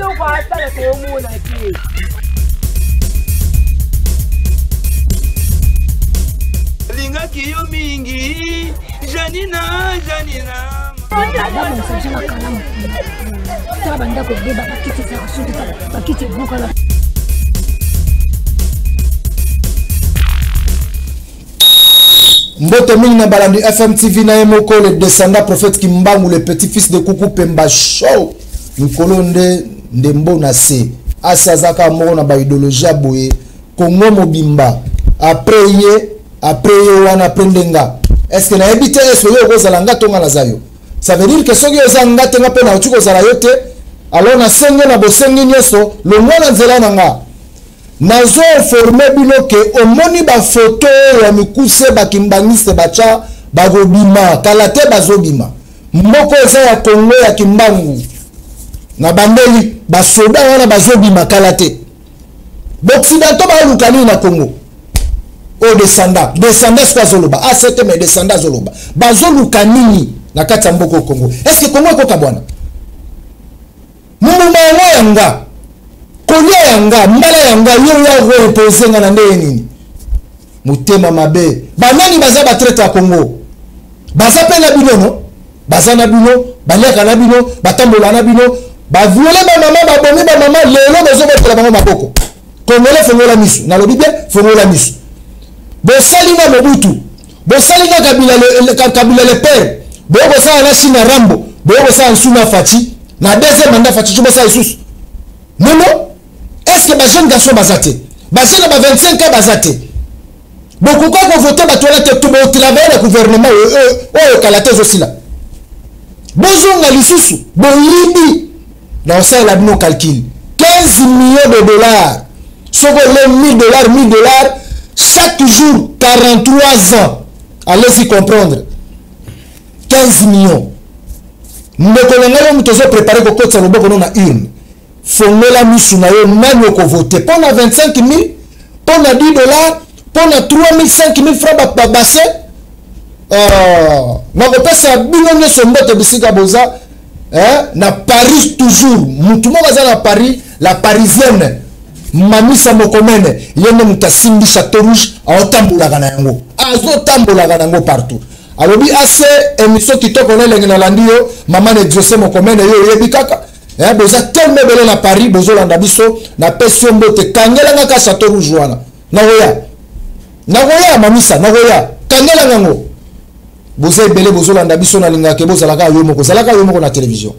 Eloko asala toomona te. Lingaki yo mingi Janina Janina. Babongisa biso na kalamu tala bandako ebeba bakiti ezalaka soki bakiti ebukana. Mbote mingi na balandi FM TV na ye moko le descendant prophète Kimbangu le petit fils de Kuku Pemba show likolo nde ndembo na se asi azaka moko na ba idéologie ya boye Congo mobimba après ye après ye wana après nde nga est ce que nayebi te est ce que yo okozala nga to nga naza yo? Ça veut dire que soki oza nga te nga mpe nakoki kozala yo te. Alors nasengi na bosengi nyonso longwa na nzela na nga. Nazo informe bino ke omoni ba photo oyo ya mikuse ba kimbanguiste batya bakobima kala te, bazobima. Moko eza ya Congo ya Kimbangu na bandeli basoda wana bazobima kala te. Baoccidentaux baluka nini na Congo? Oyo descendant descendant sikoyo azoloba act mais descendant azoloba bazoluka nini na kati ya mboka Congo? Est ce que Congo ekokabwana? Mbuma yango ya nga, kolia ya nga, mbala ya nga, yo ya koimpose nga na ndenge nini? Motema mabe. Banani baza ba traite ya Congo? Baza pe na bino no? Baza na bino, baliaka na bino, batambola na bino, ba viole ba mama, babomi ba mama, lelo bozobetela bango maboko. Congolais fongola misu, nalobi bien, fongola misu. Bosali na Mobutu, bosali na Kabila le, Kabila le père, boye kosala na China Rambo, boye kosala nsu na Fatshi, na deuxième mandat Fatshi tu bosala lisusu. Non non, est-ce que ba jeunes garçons baza te? Ba jeunes ba 25 ans baza te? Bokoka kovote bato wana te, to botravaille na gouvernement oyo kala te ezosila. Bozonga lisusu, boyibi. Na osalela bino calcul 15 millions de dollars, soki ole 1000 dollars, 1000 dollars chaque jour 43 ans, allez-y comprendre. 15 millions. Ndeko na ngai, yo moto ozo prépare kokotisa loboko no na urne, fongola misu na yo, nani okovote mpo na 25 000, mpo na 10 dollars, mpo na 3 000, 5 000 francs base. Nakopesa bino nyonso mbote bisika boza, na Paris toujours. Mutu moko aza na Paris, la parisienne Mamisa Mokomene, ye nde moto asimbi Château Rouge, aotambolaka na yango, azotambolaka na yango partout. Alobi ase émission kitoko na elenge nalandi yo mama na exaucé Mokomene, yo oyebi kaka boza tellement ebele na Paris, bozolanda biso. Napesi yo mbote, kangelanga ka Château Rouge wana, nakoya, nakoya mamisa, nakoya, kangelanga yango. Boza ebele bozolanda biso, nalingaka bozalaka yo moko, zalaka yo moko na télévision,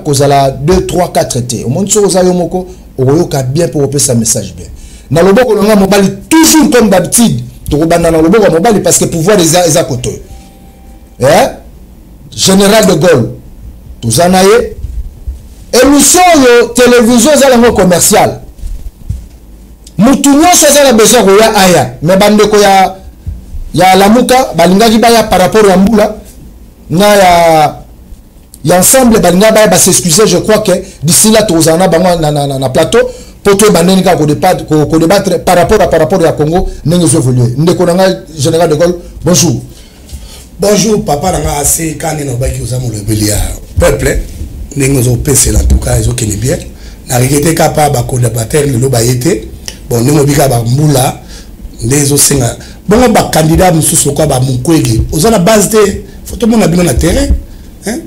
kozala 2 3 4 te. Omoni soki oza yo moko okoyoka bien mpo kopesa message bien. Na loboko na nga mobali, toujours comme d'habitude, tokobanda na loboko ya mobali parce que pouvoir eza eza koto. Général de Gaulle toza na ye. Émission oyo télévision eza nango commercial, mutu nyonso aza na besoin koya aya, mais bandeko ya ya Lamuka balingaki baya par rapport ya mbula na ya ya ensemble, balingaki baya, ba s'excuser. Je crois que d'ici là tokozala na bango na, na, na, na plateau po toyeba ndenge kaka kodébattre par rapport ya Congo ndenge ezo évolue. Ndeko na ngai général de Gaulle, bonjour. Bonjour papa na ngai ase kani na obaki oza molobeli ya peuple ndenge ozopesela. En tout cas ezokende bien. Na regretter kaka bacodébatteur lelo baye te. Bon, ndenge obika bambula nde ezosenga bongo bacandidat mosusu lokola bamukwege oza na base te, faut tomona bino na terrain.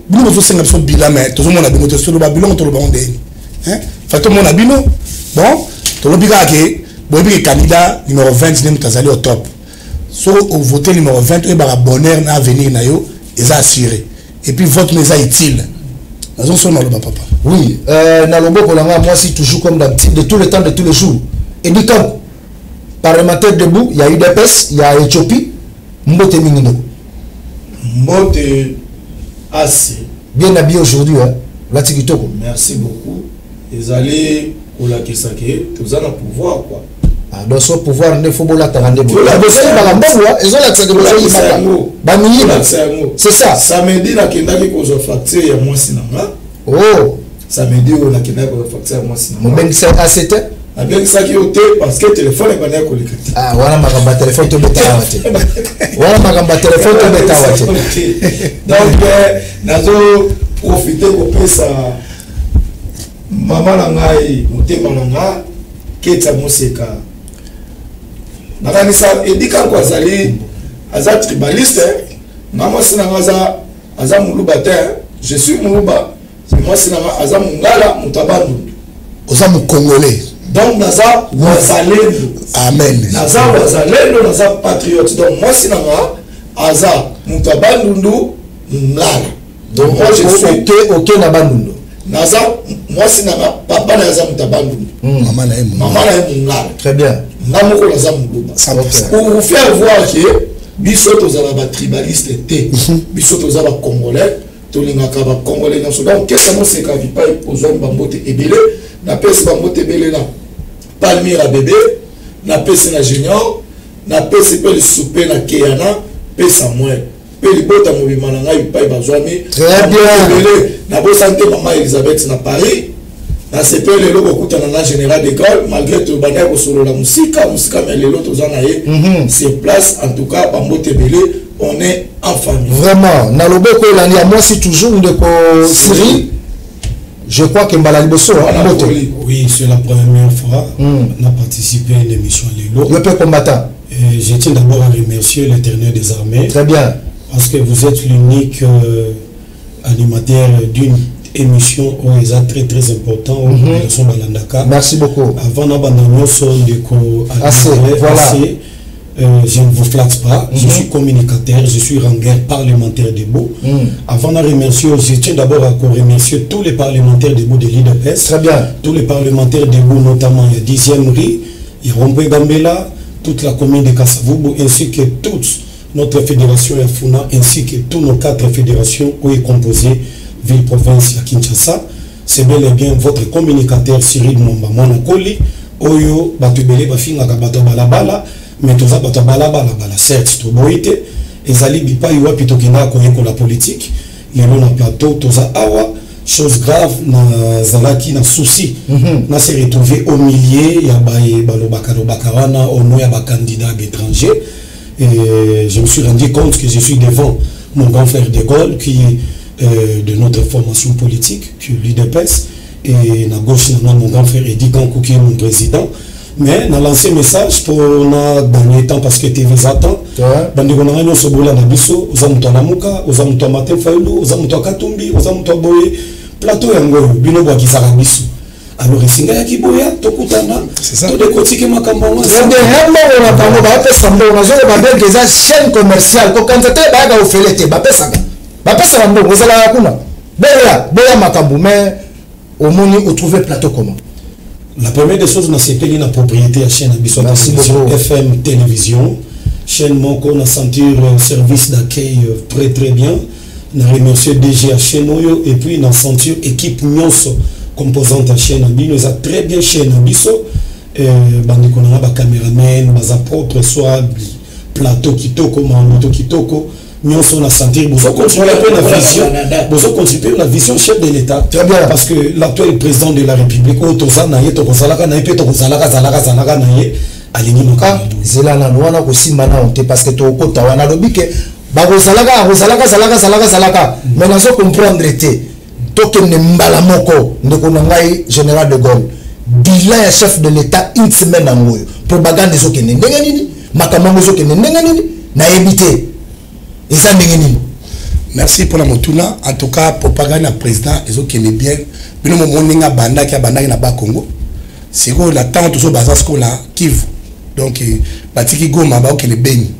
Bino bozosenga biso bilan mais tozomona bino te. Toloba bilongo, toloba ngo ndeni? Faut tomona bino. Bon, tolobi kaka ke boyebi ke candidat numéro 20 nde moto azali au top. Soki ovote numéro 20, oyebaka bonheur na avenir na yo eza assuré, et puis vote no eza utile. Nazosona naloba papa. Oui, na loboko na nga mwasi, toujours comme d'habitude, de tous les temps, de tous les jours, Edi Kanko, parlementaire debout ya UDPS ya Éthiopie, mbote mingi ndeko. Mbote asi. Bien habillé aujourd'hui, hein, lati kitoko. Merci beaucoup. Ezali kolakisa ke toza na pouvoir quoi. Ah, donc so pouvoir nde fo bolataka nde bozoyibaka mbongo, ezolakisa ke bozoyibaka bamiyiba, c'est ça. Samedi nakendaki kozwa facture ya mwasi na nga. Oh. Samedi oyo nakendaki kozwa facture ya mwasi na nga. Mobengisaki act? Nabengisaki yo te parce que telefone ebandaki koleka te. Ah, wana makambo ya telefone tobeta awa te, wana makambo ya telefone tobeta awa te. Donc nazo profite kopesa Mama na ngai, motema na nga, Ketsa Moseka. Nakanisa Eddy Kanko azali aza tribaliste, nga mwasi na nga aza aza muluba te, je suis muluba, mwasi na nga aza mungala, moto ya Bandundu. Oza mokongolais. Donc naza wazalendo. Amen. Naza wazalendo, naza patriote. Donc mwasi na nga aza moto ya Bandundu, mungala. Donc moi je suis ok ok na Bandundu. Naza mwasi na nga, papa na ye aza moto ya Bandundu. Mama na ye mungala. Mama na ye mungala. Très bien. Nga moko naza muluba. 100%. Pour vous faire voir que biso tozala ba tribaliste te. Biso toza ba congolais, tolingaka ba congolais nyonso. Donc kesa moseka vipai ozwami bambote ebele, napesi bambote ebele na Palmyra bébé, napesi na Junior, napesi mpe lisusu mpe na Keyana mpe Samuel. Mpe libota mobimba na ngai bipai bazwami. Très bien. Ebele nabosani te mama Elisabeth na Paris. Nasepeli lelo kokutana na général de Gaulle, malgré tobandaki kosolola mosika mosika, mais lelo toza na ye sur place. En tout cas bambote ebele, on est en famille. Vraiment, na loboko elandi ya mwasi toujours ndeko Cyril. Je crois que mbala liboso mbote. Oui, c'est la première fois on a participé à une émission Lelo. Le peuple combattant. Et je tiens d'abord à remercier l'Éternel des armées. Très bien. Parce que vous êtes l'unique animateur d'une émission où il est très très important, où population balandaka. Merci beaucoup. Avant d'abandonner son déco, Assez, voilà. assez, je ne vous flatte pas, je suis communicateur, je suis rangueur parlementaire debout. Avant de remercier, je tiens d'abord à remercier tous les parlementaires debout de l'UDPS. Très bien. Tous les parlementaires debout, notamment il y a 10e RI, il y a Rompé Gambela, toute la commune de Kasavubu, ainsi que toute notre fédération Funa, ainsi que toutes nos 4 fédérations où est composée ville-province à Kinshasa. C'est bel et bien votre communicateur Cyril Mwamba Mwanakoli, oyo bato ebele bafingaka bato ya balabala, mais toza bato ya balabala bala, certes toboyi te, ezali bipai wapi tokendaka koyekola politique. Lelo na plateau toza awa, chose grave, nazalaki na souci na se retrouver au milieu ya baye balobaka lobaka wana au nom ya bacandidat étranger. Et je me suis rendu compte que je suis devant mon grand frère de Gaulle qui est de notre formation politique, qui est l'UDPS, et na gauche na mon grand frère Eddy Kankou qui est mon président. Mais na lancé message pour na gagner temps parce que TV attend. Bandeko na nyonso bola na biso, oza moto ya Lamuka, oza moto ya Martin Fayulu, oza moto ya Katumbi, oza moto ya Boye, plateau yango oyo bino bwakisaka biso. Alors esinga ya kiboya tokutana, todekotike makambo yango. Très bien, ya mbongo na bango bapesa mbongo, nazoloba bien que eza chaîne commerciale, kokanisa te bayaka ofele te, bapesaka. Bapesaka mbongo, ezalaka kuna. Boya, boya makambo, mais omoni otrouver plateau comment? La première des choses, c'est la propriété à chaîne Abisso Merci Télévision, beaucoup. FM Télévision. Chaîne moko, on a senti un service d'accueil très très bien. On a remercié DG à chaîne oyo, et puis on a senti équipe nyonso composante à chaîne Abisso. Nous a très bien chaîne Abisso. Bandeko na ba caméraman, baza propre, soit plateau kitoko, moto kitoko. Nyonso na sentir, bozo continuer un peu la vision, bozo continuer la vision chef de l'État. Très bien. Parce que l'actuel président de la République, oyo toza na ye, tokozalaka na ye, pe tokozalaka, zalaka, zalaka na ye, alingi makambo. Ah, zela nanu wana kosimba nanu te, parce que tokota wana alobi ke bakozalaka, akozalaka, zalaka, zalaka, zalaka. Mais nazo comprendre te. Tokende mbala moko, ndeko na ngai général de Gaulle. Bilan ya chef de l'État une semaine yango oyo. Propagande ezokende ndenge nini? Makambo yango ezokende ndenge nini? Nayebi te. Eza ndenge nini? Merci pour la motuna. En tout cas, propagande ya président ezokende bien. Bino momoni nga bandaki, abandaki na Bakongo. Sikoyo na ntango tozo baza sikoyo na Kivu. Donc, batiki Goma, baokende Beni.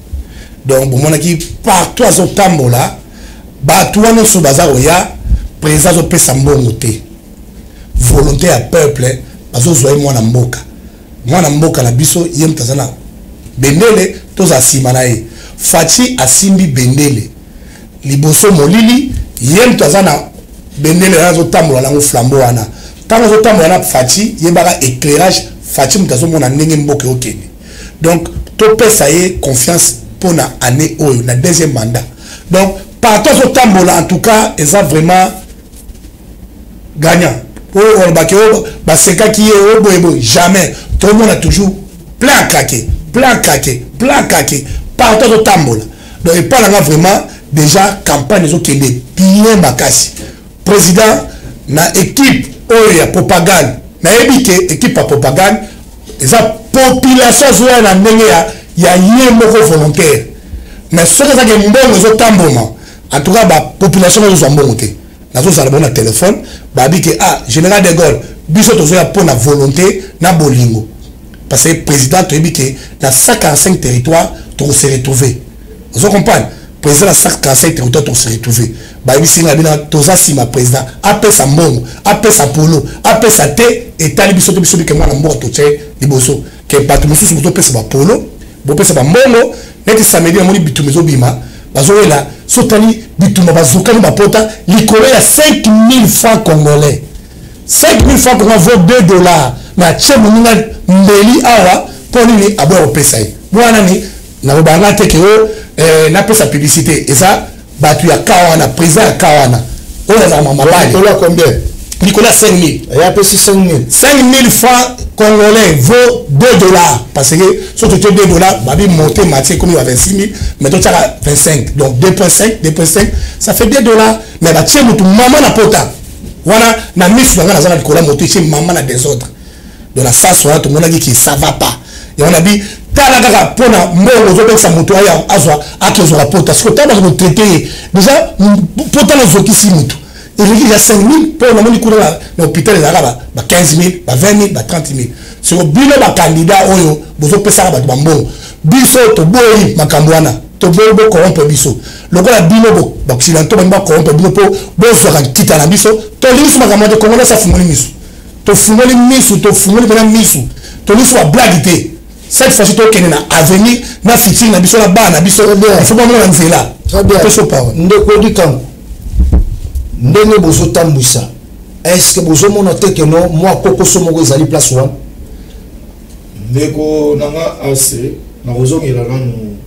Donc, bomonaki partout azotambola, bato wana nyonso baza koya, président azopesa mbongo te. Volonté ya peuple, bazozwa ye mwana mboka. Mwana mboka na biso, ye moto aza na bendele, toza nsima na ye. Fatshi asimbi bendele. Liboso molili, ye moto aza na bendele wana azotambola nango flambeau wana. Ntango azotambola na Fatshi, yebaka éclairage, Fatshi moto azomona ndenge mboka ekokende. Donc, topesa ye confiance mpona année oyo, na deuxième mandat. Donc, partout azotambola, en tout cas, eza vraiment gagnant. Oyo olobaki, oyo basekaki ye, oyo boye boye, jamais. Tomona toujours plein à craquer, plein à craquer, plein à craquer. Partout azotambola. Donc, epai nanga vraiment, déjà, campagne ezokende bien makasi. Président, na équipe, oyo ya propagande, nayebi ke équipe ya propagande eza population azoya na ndenge ya ye moko volontaire, mais soki ezaki mbongo ezotamboma, en tout cas bapopulation bazozwa mbongo te. Nazozala bango na telefone, babi ke ah, général de Gaulle, biso tozoya mpo na volonté na bolingo, parce que président toyebi ke na 145 territoire tokose retrouver. Ozo comprendre, président, na 145 territoire tokose retrouver. Bayebisi nga bino toza nsima président, apesa mbongo, apesa polo, apesa te, etali biso te. Biso bike mwana mboka totie liboso ke bato mosusu bozopesa bapolo, bopesa bambongo. Neti samedi namoni bitumba ezobima, bazowela sotali bitumba, bazokani bapota likolo ya 5000 francs congolais. 5000 francs congolais vaut 2 dollars, mais atie moninga mbeli awa mpo nini aboya kopesa ye mwana nani? Nakobanga te ke o napesa publicité, eza bato ya ka wana, président ya ka wana oyo azalaka mabale. Likolo ya combien? Likolo ya 5000. Ye apesi 5000? 5000 francs congolais vaut 2 dollars, parce que soki totie 2 dollars, babi monte matie ekomi ba 26 000, mais totiaka 25, donc 2.5, 2.5, ça fait 2 dollars. Mais batie motu mama na pota wana na misu na ngai, naza na likolo ya moto, etie mama na désordre. Donc na sens wana tomonaki ki ça va pas. Yango na bi tala kaka mpona mbongo ozobekisa moto aya azwa, akezwaka pota. Siko ntango baza kotraite ye déjà, pota nazokisi motu eleki ya 5000, mpo namoni kuna na hôpital ezalaka ba 15 000, ba 20 000, ba 30 000. Siko bino bacandidat oyo bozopesaka bato bambongo, biso toboyi makambo wana, toboyi bocorrompre biso lokola bino baoccidentaux bangi bacorrompre bino mpo bozwaka nkita na biso. Tolingi so makambo te. Congolais afungoli miso, tofungoli misu, tofungoli mpena misu, tolingi so bablague te. Cette fois-ci tokende na avenir na futur na biso na bana na biso, il faut bamona na nzela. Toso parole. Ndeko Dikango, ndenge bozotambwisa, est ce que bozomona te ke no mwa kokoso moko ezali place wana? Ndeko na nga ase, nakozongela nanu,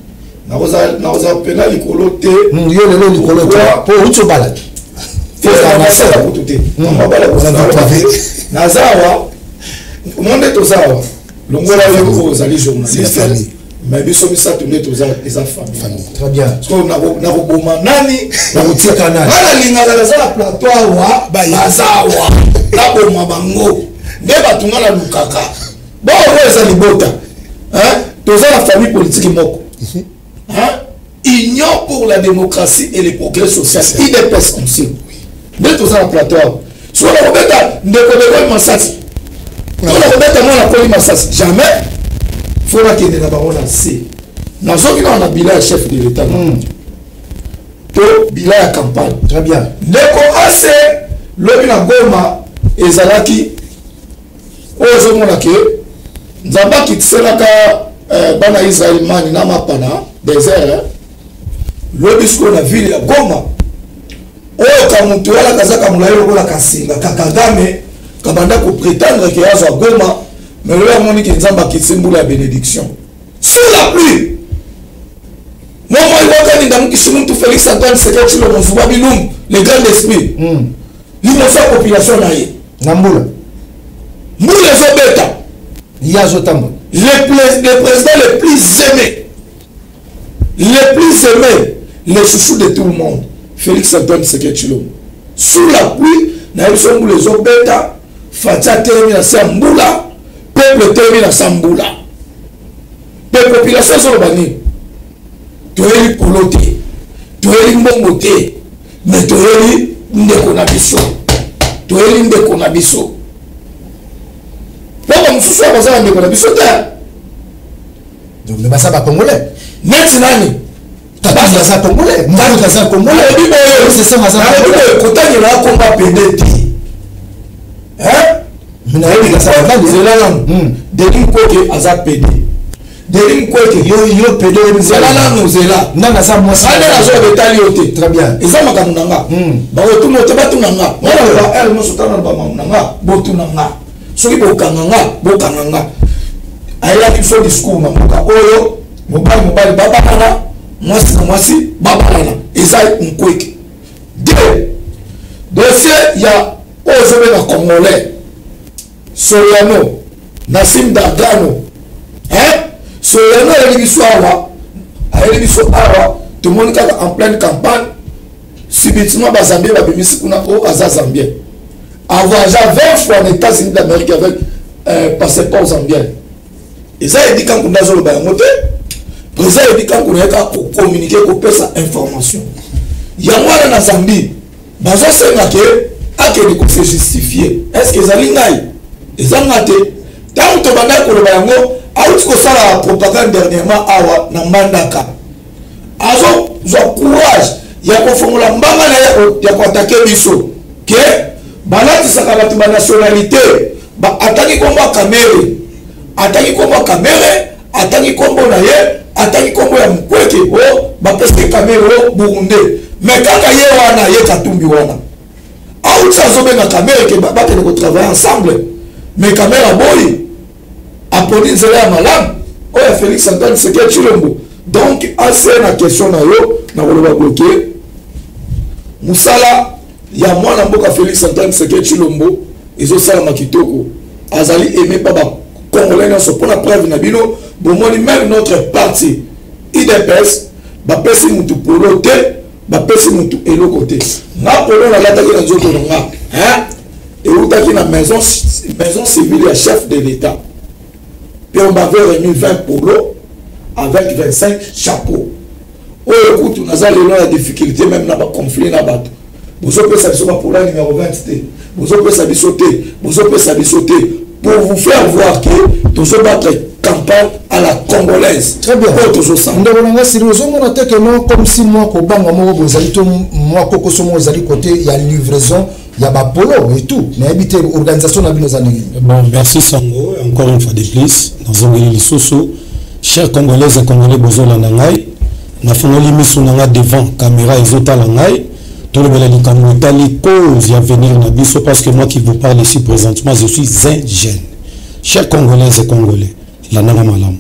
nakozala mpena likolo te. Yo lelo likolo te po outi obala. Nasala kutu te, naza awa mo nde toza awa. Longola yo oyo ozali journaliste, mais biso misato nde toza, eza famille. Très bien. Nakoboma nani? Nakotika nani? Nga nalingaka naza na plateau awa, baza awa, naboma bango nde bato nga nalukaka. Bon, oyo eza libota, toza na famille politique moko, Union pour la démocratie et le progrès social, UDPS ensemble, nde toza na plateau awa. Soki nakobeta ndeko dekoli masasi to nakobeta mwana koli masasi, jamais. Fo nakende na bango na se. Nazoki nao na bilan ya chef de l'État to bilan ya campagne. Très bien. Ndeko ase, lobi na Goma ezalaki oyo ozomona ke Nzambe akitiselaka bana Israel mani na mapa na désert. Lobi sikoyo na ville ya Goma, oyo ka moto wana kazaka molai lokola kasinga ka Kagame, kabanda koprétendre ke azwa Goma, mais lobi amoni ke Nzambe akitisi mbula ya bénédiction sous la pluie. Momo iwakani ndamukisi muntu Félix Antoine Tshisekedi Tshilombo Mfuba Bilumbu, le grand esprit, liboso ya population na ye. Na mbula. Mbula ezobeta. Ye azotambola. Le président le plus aimé, le plus aimé, le chouchou de tout le monde, Félix Antoine Tshisekedi Tshilombo, sous la pluie. Nayebi so mbula ezobeta, Fatshi atelemi na se ya mbula, peuple etelemi na se ya mbula. Mpe population ezoloba nini? Toyeli polo te, toyeli mbongo te, mais toyeli ndeko na biso, toyeli ndeko na biso, mpo bamosusu oyo baza na ndeko na biso te. Mais baza bacongolais. Neti nani? Kabila aza congolais, Mboka aza congolais. Nalobi boye, nalobi boye, kotangela akomba pende te. Zela nanu, Denis Mukwege aza pede. Denis Mukwege. Yo pede. Zela nanu, zela. Nani aza mwasi? Ande nazoba etali yo te. Très bien. Eza makambo na nga, bakotuna te, batuna nga. Nga naloba ere nyonso, tala na bamakambo na nga, botuna nga. Soki bokanga nga, bokanga nga. Ayelaki biso discours na mboka oyo: mobali mobali babalana, mwasi na mwasi babalana. Eza Mukwege. Deux dossier ya oyo ozobenga congolais Soriano, Nassim Dargano, hein? Soriano ayeli biso awa, ayeli biso awa, tomoni kaka en pleine campagne, subitement bazambien babimisi kuna o aza zambien. Avoyagea 20 fois na États-Unis d'Amérique avec passeport zambien. Eza Eddy Kanku nde azoloba yango te. Président Eddy Kanku nayeka kocommuniquer, kopesa information yango wana. Na Zambie bazosenga ke akende kose justifier. Est ce que ezali ngai? Eza nga te. Ntango tobandaki koloba yango, auti kosala propagande dernièrement awa na Mbandaka, azozwa courage ya kofongola mbanga na ye ya koattaquer biso ke balatisaka bato banationalité. Atangi nkombo ya Kamerhe, atangi nkombo ya Kamerhe, atangi nkombo na ye, atangi nkombo ya Mukwege. O bapesi Kamerhe o Burundais, mais kaka ye wana, ye Katumbi wana auti azobenga Kamerhe ke bakende kotravailler ensemble, mais Kamerhe aboyi, aponi nzela ya malamu oyo ya Félix Antoine Tshisekedi Tshilombo. Donc ase na question na yo, nakoloba boke: mosala ya mwana mboka Félix Antoine Tshisekedi Tshilombo ezosalama kitoko. Azali aimé mpa bacongolais nyonso. Mpona preuve na bino, bomoni même notre parti UDPS, bapesi mutu polo te, bapesi mutu eloko te. Nga polo nalataki na nzoto na nga eutaki na maison civile ya chef de l'État, puis on m'avait remis 20 polos avec 25 chapeaux. Oyo kutu naza lelo na difficulté, même na baconflit na bato: bozopesa biso bapola numéro 20 te, bozopesa biso te, bozopesa biso te. Pour vous faire voir que tozobattre campagne à la congolaise. Très bien. Oyo tozosala. Ndeko na nga Siri, ozomona te ke non, comme si mwa kobanga moko bozali to mwa kokoso moko ezali côté ya livraison ya bapolo et tout? Nayebi te, organisation na bino eza ndenge nini? Bon, merci Sango, encore une fois de plus. Nazongeli lisusu, chers Congolaises et Congolais, bozolanda ngai, nafungoli miso na nga devant caméra ezotala ngai. Tolobela likambo etali cause ya avenir na biso, parce que moi qui vous parle ici présentement, je suis un jeune. Chers Congolaises et Congolais, landanga malamu.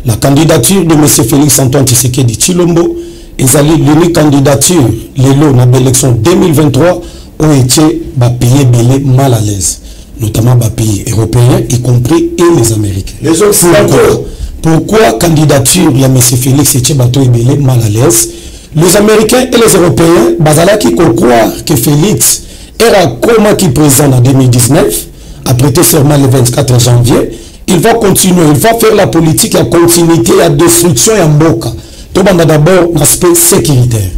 La candidature de M. Félix Antoine Tshisekedi Tshilombo ezali l'unique candidature lelo na baélection 2023 oyo etie bapays ebele mal à l'aise, notamment bapays européens, y compris et les Américains. Les Occidentaux. Pourquoi candidature ya M. Félix etie bato ebele mal à l'aise, les Américains et les Européens? Bazalaki kocroire que Félix era akomaki président en 2019, a prêté serment le 24 janvier, il va continuer, il va faire la politique ya continuité ya destruction ya mboka. Tobanda d'abord l'aspect sécuritaire.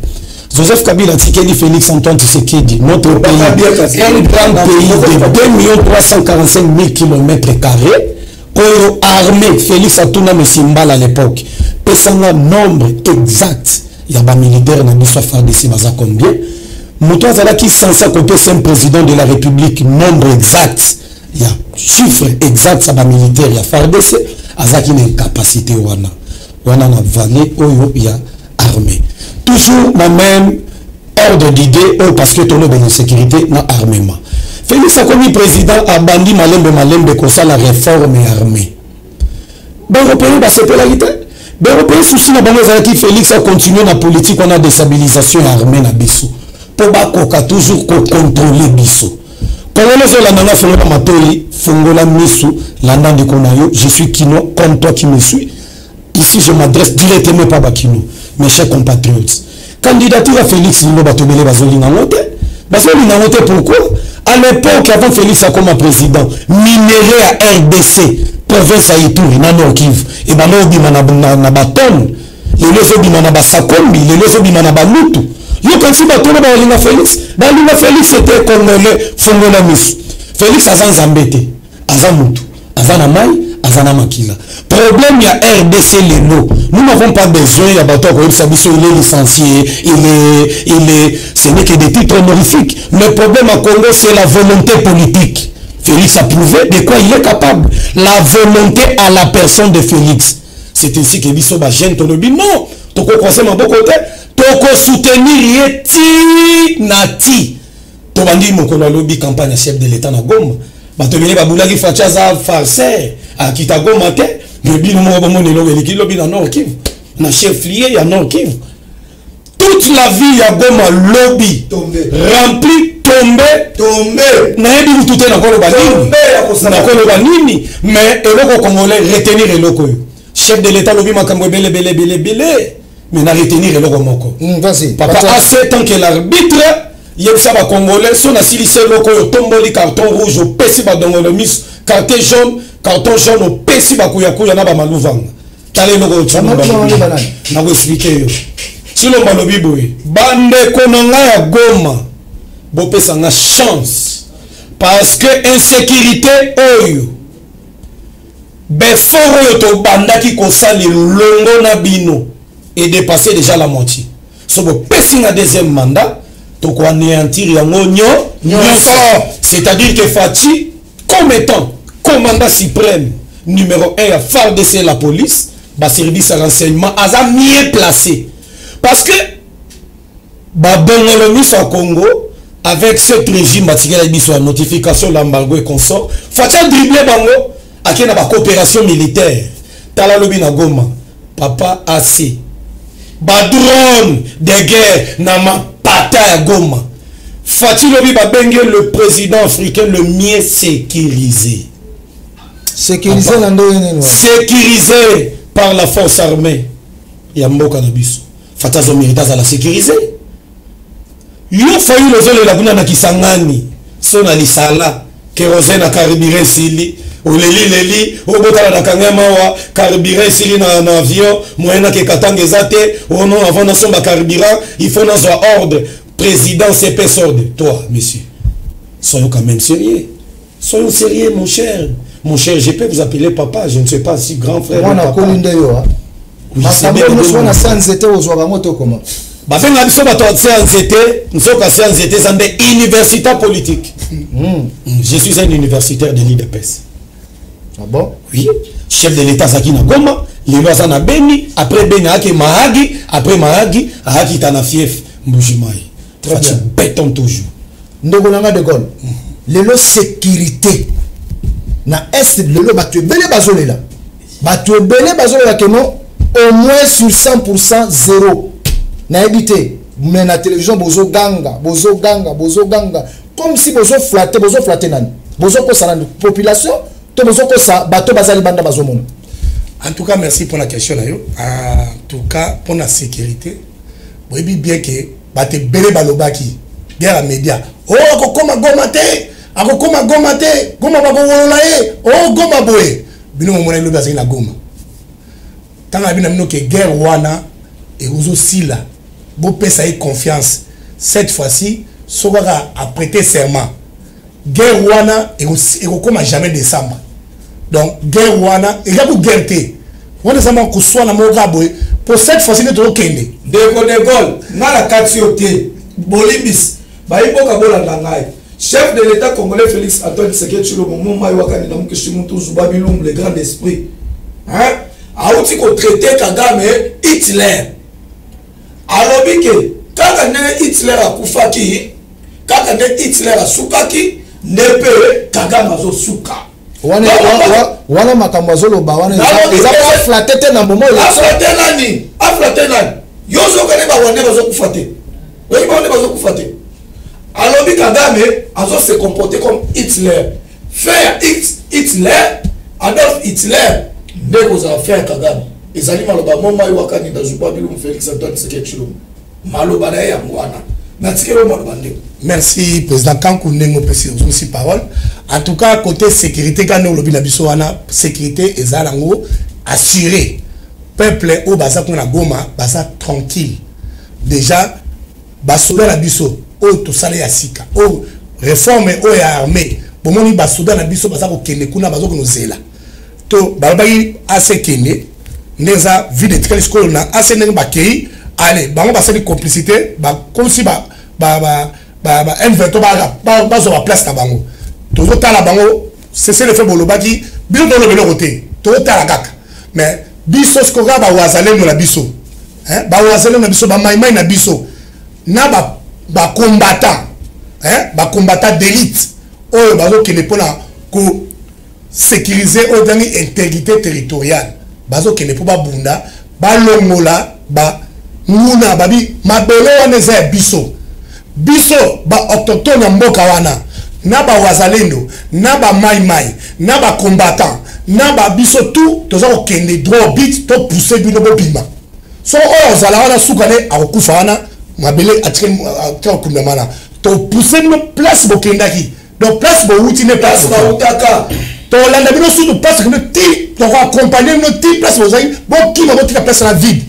Joseph Kabila atikeli Félix Antoine Tshisekedi notre pays, un grand pays de 2 345 000 km carrés oyo armée. Félix atuna Monsieur Mbala à l'époque: pesanga nombre exact ya bamilitaire na biso ya FARDC, baza combien? Moto azalaki censé akopesa un président de la République nombre exact ya chiffre exact ya bamilitaire ya FARDC, azalaki na incapacité wana. Wana na vallée oyo ya armée, toujours na même ordre d'idée oyo, parce que tolobela sécurité na armement. Félix akomi président, abandi malembe malembe kosala réforme ya armée. Baeuropéen basepelaki te. Baeuropéen, souci na bango ezalaki Félix acontinue na politique wana, déstabilisation ya armée na biso, mpo bakoka toujours kocontrôler biso. Congolais ozolanda nga, fongola matoi, fongola misu, landa ndeko na yo. Je suis kinois comme toi qui me suis ici. Je m'adresse directement pa bakino, mes chers compatriotes. Candidature ya Félix lelo, bato ebele bazolinga yango te, bazolinga yango te. Pourquoi? À l'époque, avant Félix akoma président, minerai ya RDC, province ya Ituri na Nord Kivu, ebanda obima na batone. Lelo ezobima na basakombi, lelo ezobima na balutu. Yo kanisi bato oyo balinga Félix, balinga Félix te? Congolais, fongola miso. Félix aza nzambe te, aza mutu, aza na mai, aza na makila. Problème ya RDC lelo, nous n'avons pas besoin ya bato ya koyebisa biso il est licencié, il est, ce n'est que des titres honorifiques. Le problème à Congo, c'est la volonté politique. Félix a prouvé de quoi il est capable, la volonté à la personne de Félix. C'est ainsi que biso bajeune tolobi non, tokocroiser maboko te, tokosoutenir ye ti na ti. Tobandi mokolo alobi campagne ya chef de l'État na Goma, bato ebele babulaki: Fatshi aza farceur, akita Goma te. Me bino moko bomoni eloko eleki lobi na Nord Kivu, na chef lieu ya Nord Kivu. Toute la ville ya Goma lobi rempli, tombe. Tombe. Nayebi kutu te nakoloba nini, nakoloba nini. Mais eloko congolais retenir, eloko oyo chef de l'État alobi makambo ebele ebele ebele ebele, mais na retenir eloko moko. Vas-y. Papa AC, tant que l'arbitre Yebisa ba congolais so nasilisi eloko oyo otomboli carton rouge opesi badongolo miso carton jaune carton jaune opesi bakuyakuya na bamaluvanga tala eloko oyo Tshilombo alobi. Nakoexplike yo Tshilombo alobi boye bandeko na ngai ya Goma bopesa nga chance parce que insécurité oyo befort oyo tobandaki kosala elongo na bino edépasse déjà la moitié so bopesi nga deuxième mandat toko anéantir yango nyo nyonso c'est-à-dire que Fatshi comme étant commandant suprême numéro 1 ya FARDC la police ba service ya renseignement aza mieux placé parce que babongolo miso ya Congo avec cette régime batikela biso ya notification l'embargo et consort Fatshi a dribblé bango ake na ba coopération militaire tala lobi na Goma papa AC ba drone de guerre na mapata ya Goma Fatshi lobi babenge le président africain le mieux sécurisé. Sécurisé na ndenge nini? Sécurisé par la force armée ya mboka na biso. Fatshi azo mérite azala sécurisé. Yo Fayulu ozolela kuna na Kisangani so na lisala kerosene na carburant esili oleli leli obotala na kanga mawa carburant esili na, na avion moyen nake Katanga eza te oh non avant nasomba carburant il faut nazwa ordre président CPS ordre toi monsieur soyons quand même sérieux soyons sérieux mon cher mon cher je peux vous appeler papa je ne sais pas si grand frère mwana akoli nde yo makambo nyonso wana sa nzete ozwaka yango to koma babenga biso bato ya se ya nzete nzoka se ya nzete eza nde université politique je suis un universitaire de l'UDPS. Ah bon? Oui, chef de l'état azalaki na Goma, lelo aza na Beni, après Beni ayaki Mahagi, après Mahagi ayakita na fief Mbujimayi. Très Fatshi bien. béton toujours. Ndeko na nga de Gaulle, lelo sécurité na est lelo bato ebele bazolela. Bato ebele bazolela ke non au moins sur 100% zéro. Nayebi te, mais na télévision bozoganga, bozoganga, bozoganga comme si bozoflatte, bozoflatte nani? Bozokosa nani? Population to bozokosa bato bazali banda bazomona. En tout cas, merci pour la question na yo. En tout cas, pour la sécurité, boyebi bien que bato ebele balobaki guerre ya média. Oh, akokoma Goma te, akokoma Goma te, Goma bakowolola ye, oh Goma boye. Bino momona elobi azali na Goma. Ntango na bino bino ke guerre wana ekozosila, bopesa ye confiance. Cette fois-ci, soki kaka aprêter serment, guerre wana ekokoma jamais décembre. Donc guerre wana eza ko guerre te. Wana eza mwa koswana moko kaka boye po cette fois-ci nde tokokende. Ndeko de Gaulle, nga na kati yo te, bolimbisi bayi mboka bolanda ngai. Chef de l'État congolais Félix Antoine Tshisekedi Tshilombo Moma Iwakani na Mukishi Mutu Zuba Bilumbu le grand esprit. Hein? Auti ko traiter Kagame Hitler. Alobi ke kaka ndenge Hitler akufaki, kaka nde Hitler asukaki, nde pe Kagame azosuka. Wana wana makambo azoloba wana eza pas flatté te na moment oyo. Aflatte nani? Aflatte nani? Yo ozoka nde ba Rwandais bazokufa te. Oyebi ba Rwandais bazokufa te. Alobi Kagame azo se comporter comme Hitler. Fin ya Hitler, Adolf Hitler nde kozala fin ya Kagame. Ezali maloba moma yo wakani Zuba Bilumbu Félix Antoine Tshisekedi Tshilombo. Maloba na ye yango wana. Natikeli yo maloba ndeko. Merci président Kanku ndenge opesi ozongisi parole. En tout cas côté sécurité quand olobi na biso wana sécurité eza nango assuré. Peuple oyo baza kuna na Goma baza tranquille. Déjà basoda na biso oyo tosala ya sika oyo réforme oyo ya armée bomoni basoda na biso baza kokende kuna baza konozela to balobaki ase kende nde eza vide etikali sikoyo na ase ndenge bakei ale bango basali complicité comme si ba M23 bazwa ba place na bango tozotala bango cessez le feu bolobaki biso toloba eloko te tozotala kaka mais biso sikoyo kaka bawazalendo na biso bawazalendo na biso bamaimai na biso na bacombattant bacombattant d'élite oyo bazokende mpona kosécuriser oyo tangi intégrité territoriale bazokende mpo babunda balongola banguna babi mabele wana eza ya biso biso baautochtone ya mboka wana na bawazalendo na bamaimai na bacombattant na babiso tout toza kokende droit au but topousse bino bobima so oyo ozala wana suka nde akokufa wana mabele atikali kokundama wana. Topousse bino place bokendaki, donc place bowuti nde place bautaka. Tolanda bino surtout place bino ti tokoaccompagne bino ti place bozali, bokima, botika place na vide.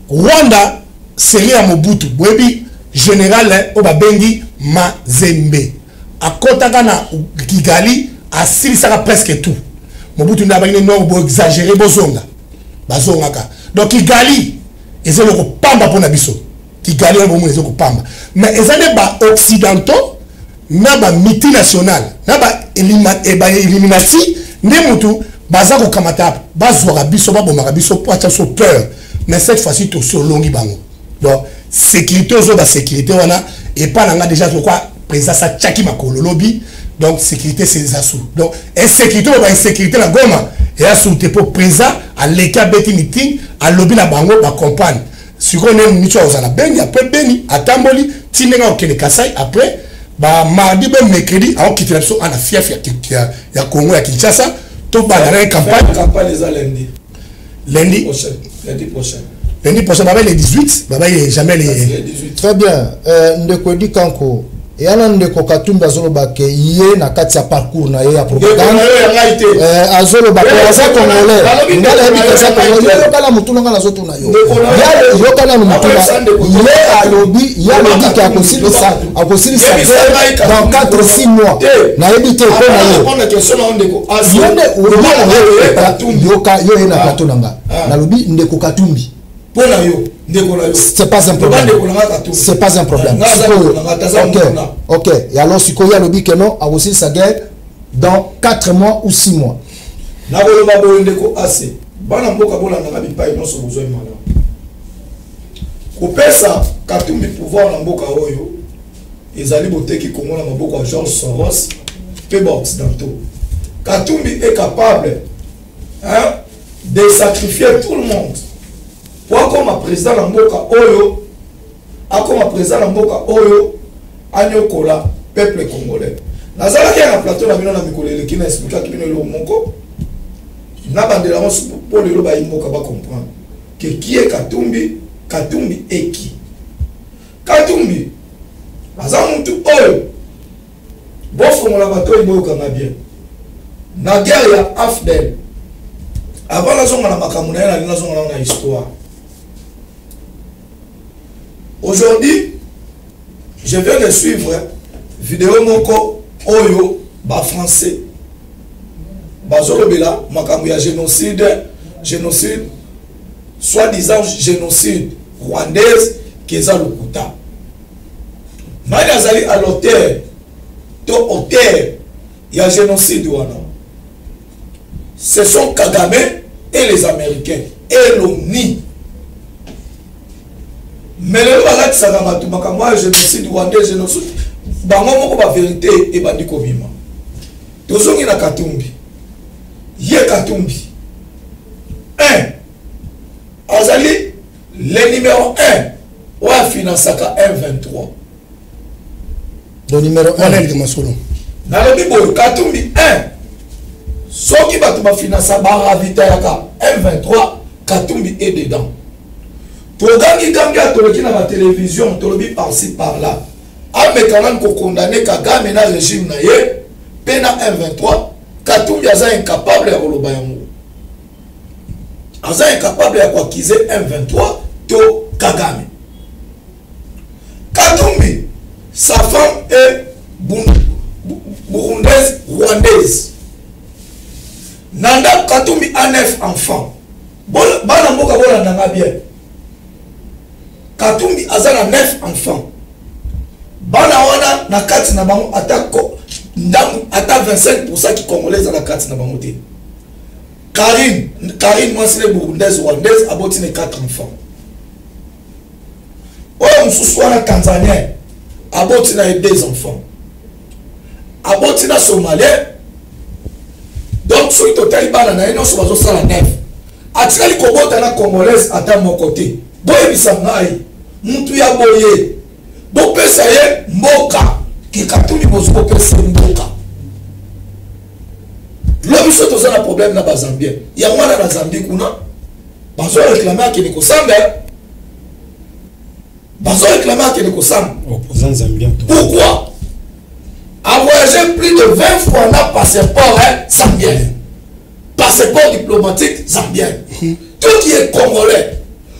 Rwanda série ya Mobutu, boyebi général oyo babengi Mazembe, akɔtaka na Kigali, asilisaka presque tout. Mobutu nde abangi nord, boexagéré, bozonga. Bazongaka. Donc Kigali eza eloko pamba mpo na biso. Kigali wana bomona eza kopamba, mais eza nde baoccidentaux na bamultinational na bailluminati nde mutu baza kokamata, bazwaka biso, babomaka biso po atya biso peur. Mais cette fois-ci tosi olongi bango. Donc sécurité, ozo basécurité wana epa na nga déjà lokwa président atiaki makolo lobi. Donc sécurité, c'est eza su. Donc insécurité oyo, bainsécurité na Goma eya su te, mpo président aleki, abeti meeting, alobi na bango, bacomprendre. Sikoyo nde miso akozala na Beni, après Beni atamboli ti ndenge akokende Kasai. Après bamardi be mercredi aokitela biso ana fief ya Congo ya Kinshasa. Tobanda na ye campagne. Campagne eza lundi. Lundi. Prochain, lundi prochain. Lundi prochain, babai le 18, babai jamais le le 18. Très bien. Ndeko Edi Kanko eya na ndeko Katumbi azoloba ke ye na kati ya parcours na ye ya propagande azoloba ke aza congolais. Nga nayebi ke aza congolais. Yokana motuna, nga nazotuna yo, yokana motuna. Ye alobi ke akosilisa guerre dans 4 6 mois. Nayebi te mpo na yo. Yo nde yoka, yo ye na plateau na nga, nalobi ndeko Katumbi. Mpo na yo, ndeko na yo. C'est pas un problème, c'est pas un problème. Sikoyo, ok, et alors sikoyo alobi ke non, akosilisa guerre dans 4 mois ou 6 mois. Nakoloba boye, ndeko ase, bana mboka bolandaka bipai nyonso, bozwai malamu. Kopesa Katumbi pouvoir na mboka oyo ezali boteki Kongo na maboko ya George Soros mpe baoccidentaux. Katumbi est capable, hein, de sacrifier tout le monde po akoma président na mboka oyo, akoma président na mboka oyo, anyokola peuple congolais. Nazalaki na plateau na bino na mikolo eleki, na expliquaki bino eloko moko, nabandela yango mpo lelo bayi mboka bacomprendre ke qui est Katumbi. Katumbi eki Katumbi aza mutu oyo bofongola bato oyo boyokanga bien na guerre ya AFDL. Avant nazonga na makambo na ye, nali nazonga nango na histoire. Aujourd'hui, je viens de suivre vidéo moko oyo bafrançais bazolobela makambo ya génocide, génocide, soi-disant génocide rwandaise, ke eza lokuta. Nani azali à l'auteur to auteur ya génocide wana? Ce sont Kagame et les Américains et l'ONU. Mais lelo balatisaka bato makambo ya génocide rwandais, génocide. Bango moko bavérité ebandi kobima. Tozongi na Katumbi. Ye Katumbi 1 azali le numéro 1 oyo afinansaka M23. Le numéro 1? Wana eliki masolo. Nalobi boye, Katumbi 1, soki bato bafinansa, baravitayaka M23, Katumbi est dedans. Togangi gangi, atoloki na batelevizio, tolobi par-ci par-là, ameka nani kokondane Kagame na régime na ye mpe na M23. Katumbi aza incapable ya koloba yango, aza incapable ya koaccuser M23 to Kagame. Katumbi, sa femme est burundaise rwandaise. Nanda Katumbi a neuf enfants. Bana mboka, bolandanga bien. Katumbi aza na neuf enfants. Bana wana, na kati na bango ata ndambu, ata 25 ki congolais eza na kati na bango te. Karine, Karine mwasi ne burundaise rwandaise, aboti ne 4 enfants. Oyo mosusu wana tanzanien, aboti na ye deux enfants, aboti na somalien. Donc soki totali bana na ye nyonso bazosala 9, atikali kobota na congolaise ata moko te. Boyebisa ngai, mutu ya boye bopesa ye mboka? Ke Katumbi bozwi, bopesa ye mboka, lobi so toza na problème na bazambien. Yango wana na Zambie kuna bazoréclame akende kosamba. Bazoréclame akende kosamba. Opposant zambien. Pourquoi a voyagé plus de 20 fois na passeport, hein, zambien, passeport diplomatique zambien? Tout qui est congolais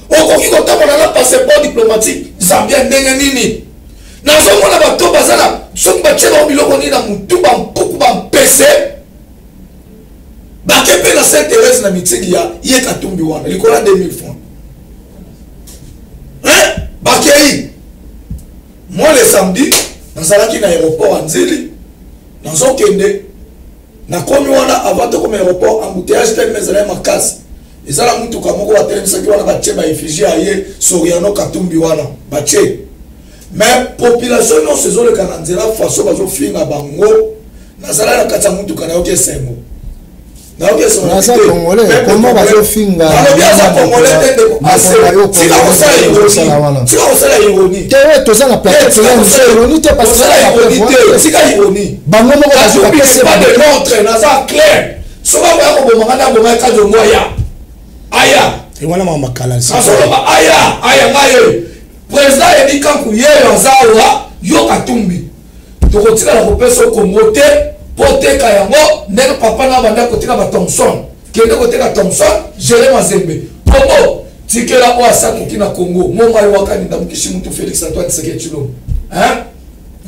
okoki kotambola na passeport diplomatique zambien ndenge nini? Nazomona bato baza na soki batie bango biloko nini na motu, bampuku, bampese, bake mpe na Sainte Thérèse na mitiki ya ye Katumbi wana likolo ya 2000 francs, hein? Bakei. Moi, le samedi, nazalaki na aéroport ya Nzili, nazokende, nakomi wana, avant tokoma aéroport, embouteillage telema ezalaki makasi. Eza na mutuka moko batelemisaki wana, batie baeffigie ya ye Soriano Katumbi wana batie, mais population nyonso ezoleka na nzela, façon bazofinga bango. Nazala na kati ya mutuka, nayoki esengo, nayoki esengo. Naza congolais, comment bazofinga? Alobi aza congolais te. Ndeko, tika kosala ironie, tika kosala ironie. Te, toza na plateau, toza na ironie te, parce que tika ironie. Bango moko. Katumbi n'est pas de l'autre. Naza clair, soki akoya kobomaka nde abomaki Kadiongo, aya, aya. Wana mama makala. Azoloba aya, aya. Ngai ye président Edi Kanku, ye aza awa. Yo Katumbi, tokotikala kopesa Kongo te mpo teka yango ndenge papa na banda kotika bathomson. Kende koteka Thomson, gere Mazembe. Kongo tikela oyo asakoki na Kongo. Monga yo wakaninda mokishi mutu Félix Antoine Tshisekedi Tshilombo, hein?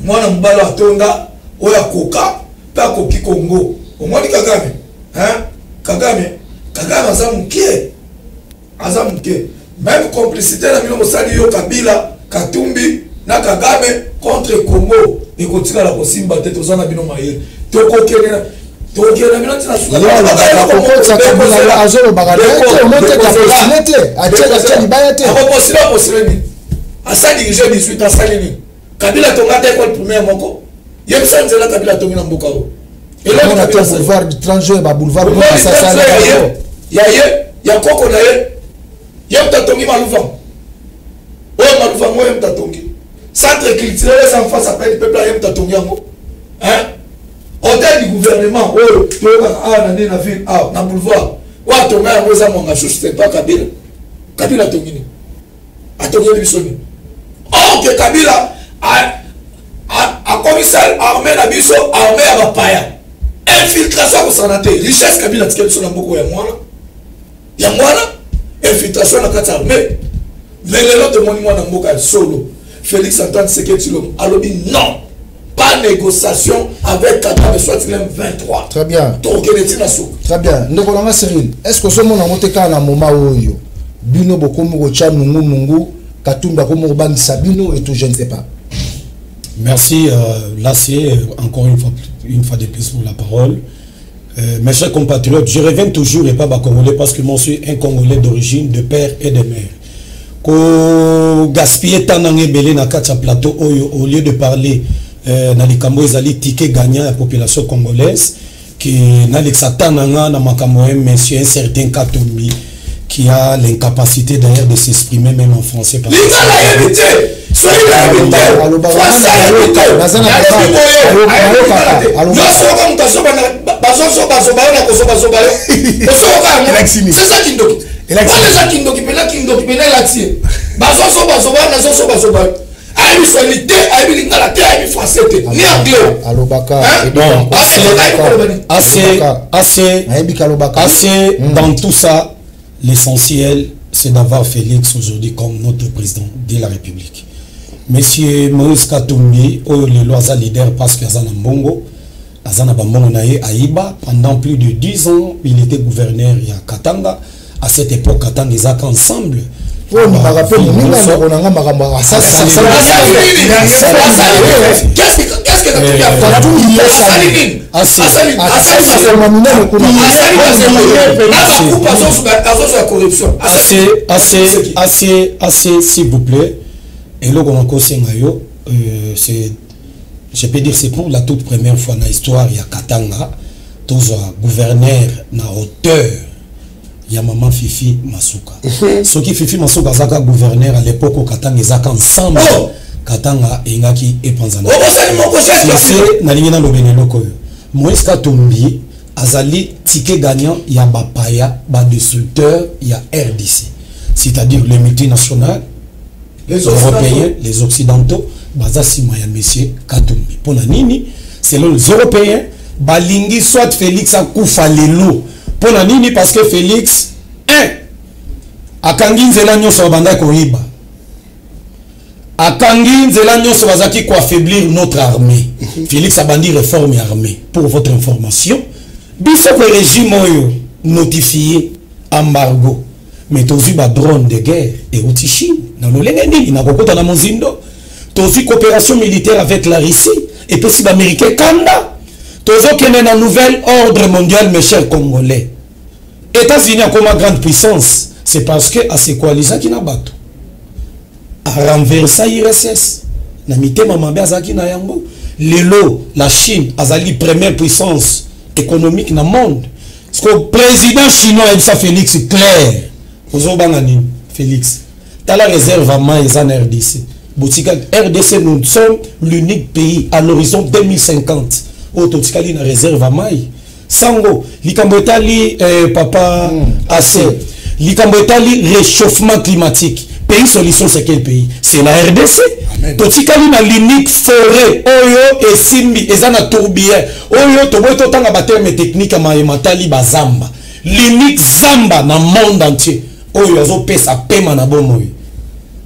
Mwana mobali atonda oyo akoka mpe akoki Kongo. Omoni Kagame, hein? Kagame, Kagame aza mokie, aza moke. Même complicité na bino bosali, yo Kabila, Katumbi na Kagame contre Congo, ekotikala kosimba te. Toza na bino mayele, tokokende, tokokende na bino ntina. Azolobaka te, atie libaya te. Akopostule, apostule nini? Asa dirige 18, asali nini? Kabila tonga te école primaire moko. Yebisa nzela Kabila atongi na mboka oyo. Boulevard du 30 juin, baboulevard. Ya ye, ya koko na ye, ye moto atongi Maluvango oyo, Maluvango oyo ye moto atongi. Centre culturel eza en face, appel peuple, ye moto atongi yango. Hôtel du gouvernement oyo toyokaka awa na nde na ville awa na boulevard oyo, atonga yango eza Mwanga Chuchu, c'est pas Kabila. Kabila atongi nini? Atongeli biso nini? Or que Kabila akomisa armée na biso armée ya bapaya, infiltration akosana te. Richesse Kabila atikeli biso na mboka ya mwana yango wana, infiltration na kati ya armée. Mais lelo tomoni mwana mboka ya solo, Félix Antoine Tshisekedi Tshilombo, alobi non, pas négociation avec Kagame, soit il M23. Très bien. Tokokende ntina suka. Très bien. Ndeko nanga Cyril, est ce que ozomona yango te kaka na moment oyo bino bokomi kotya nungunungu, Katumbi akomi kobangisa bino et tout, je ne sais pas? Merci, Lassier, encore une fois de plus pour la parole. Mes chers compatriotes, je reviens toujours et pas bas Congolais parce que moi je suis un Congolais d'origine, de père et de mère. Ko gaspiller tant ebele na kati ya plateau oyo au lieu de parler na likambo ezali ticket gagnant ya population congolaise, qui nalekisa temps na nga na makambo ya monsieur un certain Katumbi qui a l'incapacité d'ailleurs de s'exprimer même en français. Lingala ayebi te, soki nayebi te, français ayebi te, nayebi boye, ayebi lingala te. Nyonso oka moto bazozobazoba yo na kozobazoba yo, osokoka yango, c'est ça kindoki wana, eza kindoki mpena, kindoki mpena elati ye. Bazozobazoba yo, nazozobazoba yo, ayebi swahili te, ayebi lingala te, ayebi français te, ni anglais. Alobaka. Bon, assez, assez, ayebi kalobaka. Assez dans tout ça. L'essentiel, c'est d'avoir Félix aujourd'hui comme notre président de la République. Monsieur Moïse Katumbi, oyo lelo aza leader parce que aza na mbongo, aza na bambongo na ye ayiba pendant plus de 10 ans, il était gouverneur ya Katanga. À cette époque, Katanga ezaka ensemble. Oyo ndimaka mpe moninga, ndeko na nga, makambo. Qu'est-ce que Katumbi asali nini? Minene kuna. Azozwa corruption. Assez, assez, assez, assez, s'il vous plaît. Eloko nakosenga yo, c'est, je peux dire, c'est pour la toute première fois na histoire ya Katanga tozwa gouverneur na hauteur ya mama Fifi Masuka. Soki Fifi Masuka azaka gouverneur à l'époque oyo Katanga ezaka ensemble, Oh! Katanga engaki epanzana. Okosali moko. Se nalingi nalobela eloko oyo: Moïse Katumbi azali ticket gagnant ya bapaya, badestructeur ya RDC, c'est-à-dire les multinationales. Les Européens, les Occidentaux baza nsima ya monsieur Katumbi. Mpo na nini? Selon les Européens, balingi soit Félix akufa lelo. Mpo na nini? Parce que Félix 1 akangi nzela nyonso babandaki koyiba, akangi nzela nyonso bazalaki koaffaiblir notre armée. Félix abandi réforme ya armée. Pour votre information, biso ko régime oyo notifié embargo, mais tozwi badrone de guerre euti Chine. Na lolenge nini nakokota na mozindo? Tozwi coopération militaire avec la Russie, epesi baaméricain kanda. Tozokende na nouvel ordre mondial, mes chers Congolais. États-Unis akoma grande puissance, c'est parce que asekoalizaki na bato, arenversa URSS na mitema mabe azalaki na yango. Lelo la Chine azali première puissance économique na monde. Parce que président chinois ayebisa Félix clair: ozobanga nini, Félix? Tala réserve ya mai eza na RDC. Botika RDC, nous sommes l'unique pays à l'horizon 2050 oyo totikali na réserve ya mai. Sango, likambo etali papa AC, likambo etali réchauffement climatique, pays solution, c'est quel pays? C'est la RDC. Totikali na l'unique forêt oyo esimbi, eza na tourbière oyo toboyi totanga baterme technique ya mayema tali bazamba, l'unique zamba na monde entier oyo azopesa pema na bomoi.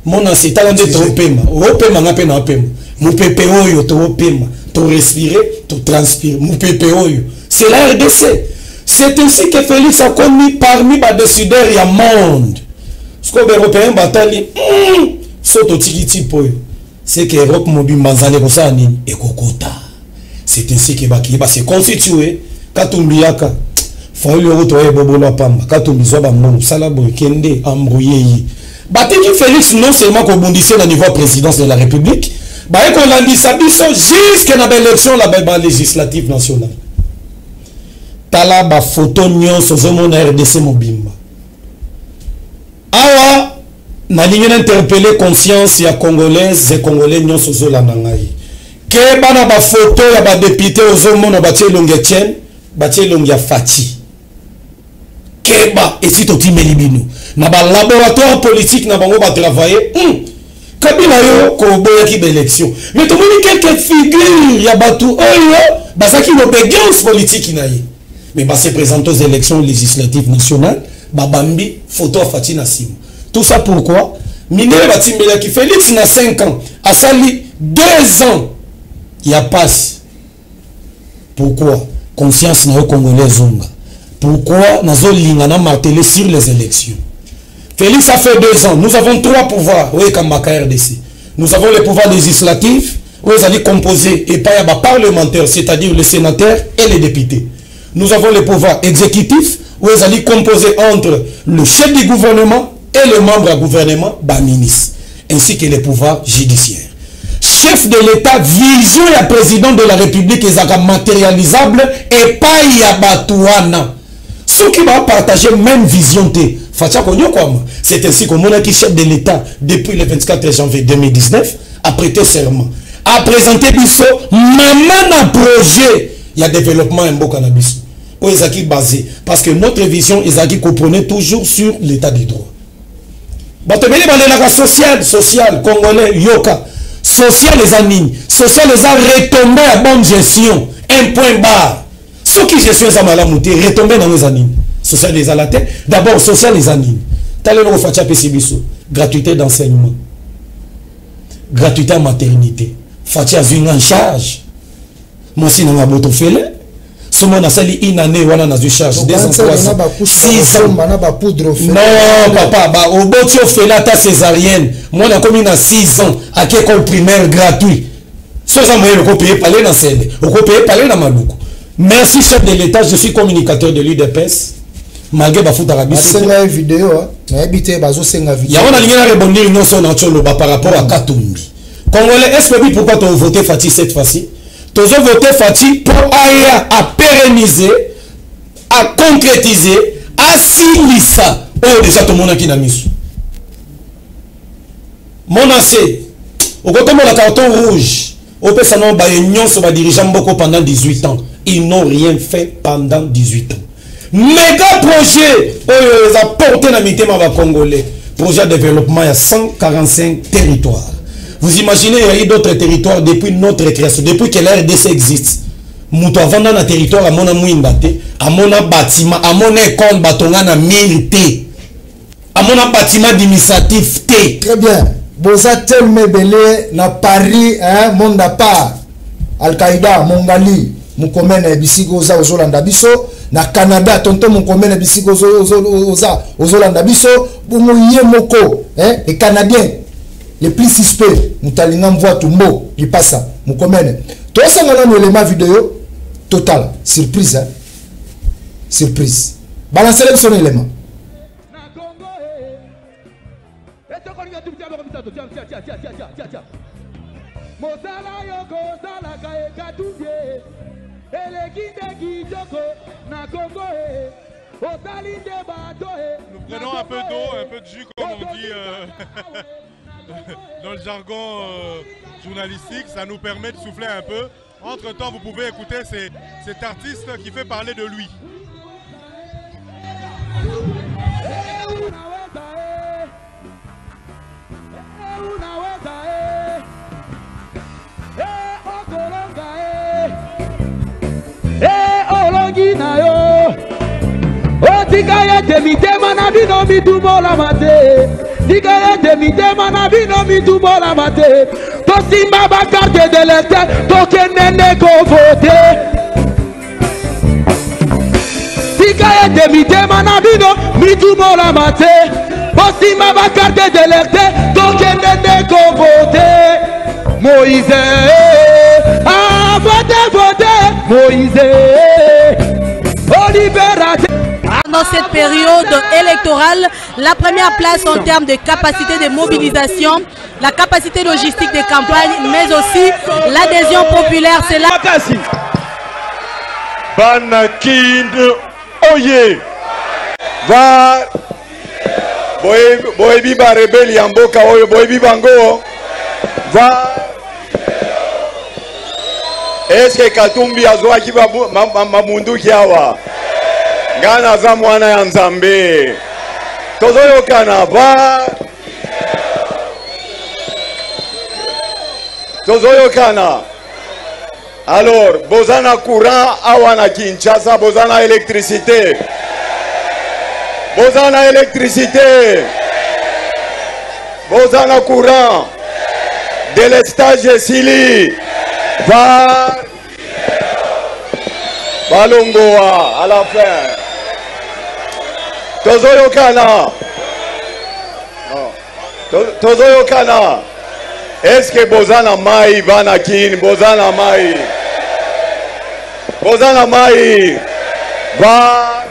Mona se tala nde topema, opema nga mpe na opema mopepe oyo toopema, torespire, totranspire mopepe oyo, c'est la RDC. C'est ainsi que Félix akomi parmi badécideur ya monde. Sikoyo baeuropéen batali, so totiki type oyo, c'est que Europe mobimba nzala ekosala nini? Ekokota. C'est ainsi que bakei base constitue. Katumbi yaka, Fayulu oyo toya ebobola pamba. Katumbi, zwa bambongo, sala boye, kende embrouille ye. Batiki Félix non seulement kobundisa na niveau ya présidence de la République, baye kolandisa biso jusque na baélection la balégislative nationale. Tala bafoto nyonso ozomona RDC mobimba awa. Nalingi na interpeller conscience ya Congolaise et Congolais nyonso ozolanda ngai. Keba na bafoto ya badéputé ozomona batie elongi Etienne, batie elongi ya Fatshi. Keba, esi totimeli bino na balaboratoire politique na bango batravaille. Kabila yo koboyaki baélection, mais tomoni quelques figure ya bato oyo bazalaki na obédience politique na ye, mais base présente aux élections législatives nationales, babambi photo ya Fatshi na nsima. Tout ça pourquoi? Mindele batimbelaki Félix na 5 ans, asali 2 ans ya passe. Pourquoi? Conscience na yo congolais ezonga. Pourquoi nazolinga na marteler sur les élections? Félix a fait 2 ans. Nous avons trois pouvoirs oyo ekambaka RDC. Nous avons le pouvoir législatif oyo ezali composé epai ya baparlementaire, c'est-à-dire les sénateurs et les députés. Nous avons le pouvoir exécutif oyo ezali composé entre le chef du gouvernement et le membre du gouvernement, baministre, ainsi que le pouvoir judiciaire. Chef de l'État, vision ya président de la République ezalaka matérialisable epai ya bato wana. Soki bapartage même vision te, Fatshi akonyokwama. C'est ainsi komonaki chef de l'État depuis le 24 janvier 2019 a prêté serment, a présenté biso mama na projet ya développement ya mboka na biso oyo ezalaki basé, parce que notre vision ezalaki koprôner toujours sur l'état du droit. Bato ebele balelaka social, social. Congolais, yoka, social eza nini? Social eza retombée ya bonne gestion, un point barre. Soki gestion eza malamu te, retombée nango eza nini? Social ezala te. D'abord, social eza nini? Tala eloko Fatshi apesi biso: gratuité d'enseignement, gratuité ya maternité. Fatshi azwi nga en charge, mwasi nanga botofele. Somo nasali une année wana, nazwi charge, 2 ans, 3 ans, 6 ans. Non papa, ba oboti ofele, ata césarienne, mwana akomi na 6 ans, ake école primaire gratuit. So eza moyen, okopaye pale na sende, okopaye pale na Maluku. Merci chef de l'État. Je suis communicateur de l'UDPS malgré bafutaka biso. Basenga ye video, nayebi te, bazosenga video. Yango nalingi na rebondir nyonso na oloba par rapport à Katumbi. Congolais, est ce que pourquoi tovote Fatshi cette fois-ci? Tozovote Fatshi mpo aya apérenniser, aconcrétiser, asilisa oyo déjà tomonaki na miso. Mona se okotomona carton rouge opesa no baye nyonso badirigeant mboka pendant 18 ans. Ils n'ont rien fait pendant 18 ans. Méga projet oyo eza porté na mitema bacongolais. Projet de développement, il y a 145 territoires. Vous imaginez, il y a eu d'autres territoires depuis notre création, depuis que la RDC existe. Moto avanda na territoire amona mwinda te, amona bâtiment, amona école batonga na mur te, amona bâtiment administratif te. Très bien. Boza tellement ebele na Paris, hein, monde à part. Al-Qaïda, Mongali, Mukomene bisiko oza ozolanda biso na Canada, tonton Mukomene bisiko oza ozolanda biso, bongo ye moko, hein, les Canadiens les plus suspects, mutalinga mvua tumbo lipasa Mukomene. Tosanga nanu élément vidéo total surprise, hein? Surprise. Balancez le son élément. Nous prenons un peu d'eau, un peu de jus comme on dit dans le jargon journalistique, ça nous permet de souffler un peu. Entre-temps, vous pouvez écouter cet artiste qui fait parler de lui. Tika ete mitema na bino mitubolama te. Tika ete mitema na bino mitubolama te. Tosimba ba carte d'électeur, tokende nde kovote. Tika ete mitema na bino mitubolama te. Tosimba ba carte d'électeur, tokende nde kovote. Moïse a voté, voté, Moïse au libérateur. Dans cette période électorale, la première place en termes de capacité de mobilisation, la capacité logistique des campagnes, mais aussi l'adhésion populaire, c'est là. Banakin Oye va boyebi ba rebelle ya mboka oyo boyebi bango va. Est-ce que Katumbi azwaki mabunduki awa? Nga naza mwana ya Nzambe. Tozoyokana va. Tozoyokana. Alors, bozana courant awa na Kinshasa, bozana électricité. Bozana électricité. Bozana courant. Délestage esili. Va. Balongoa à la fin. Tozoyokana. Tozoyokana. Est-ce que bozana mai bana kin bozana mai? Bozana mai. Va.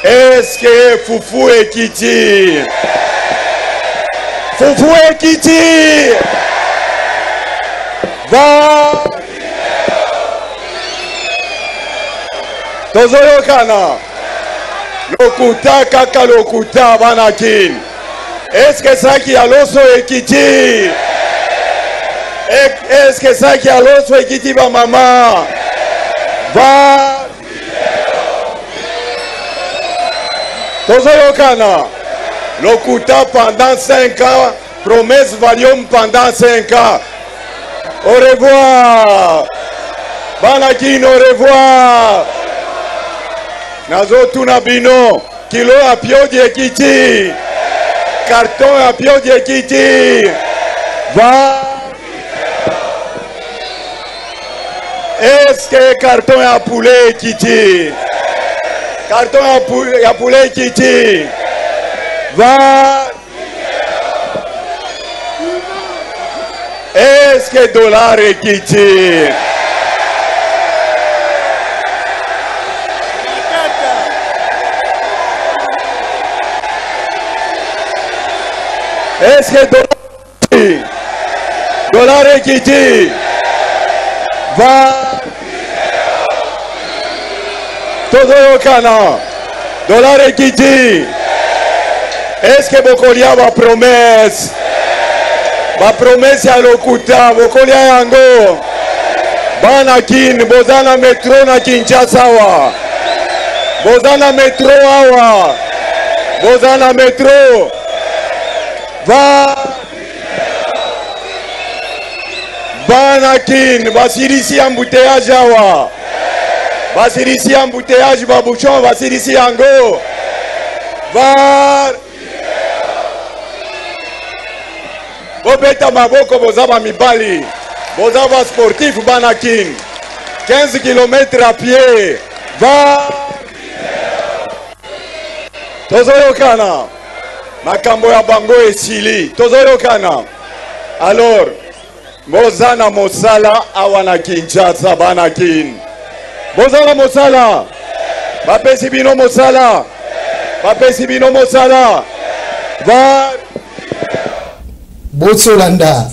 Est-ce que fufu ekiti? Fufu ekiti. Va. Tozoyokana. Lokuta kaka lokuta bana kin. Est-ce que ça qui a loso ekiti? Est-ce que ça qui a loso ekiti ba mama? Va. Tozoyokana. Lokuta pendant 5 ans, promesse Valium pendant 5 ans. Au revoir. Banakin, au revoir. Nazotuna bino, kilo ya piodi ekiti. Carton ya piodi ekiti. Va. Est-ce que carton ya poulet ekiti? Carton ya poulet ekiti. Va. Est-ce que dollar ekiti? Est-ce que dollar ekiti? Va. Tozoyokana. Dollar ekiti. Est-ce que bokolia ba promesse? Ba promesse ya lokuta, bokolia yango. Bana kin, bozana metro na Kinshasa wa. Bozana metro awa. Boza na metro. Va Bana Kin basilisi embouteillage awa. Basilisi embouteillage ba bouchon basilisi yango. Var Bobeta maboko boza ba mibali. Boza ba sportif bana Kin. 15 km à pied. Va Tozoyokana. Makambo ya bango esili. Tozoyokana. Alors, boza na mosala awa na Kinshasa bana Kin. Boza na mosala. Bapesi bino mosala. Bapesi bino mosala. Va botsolanda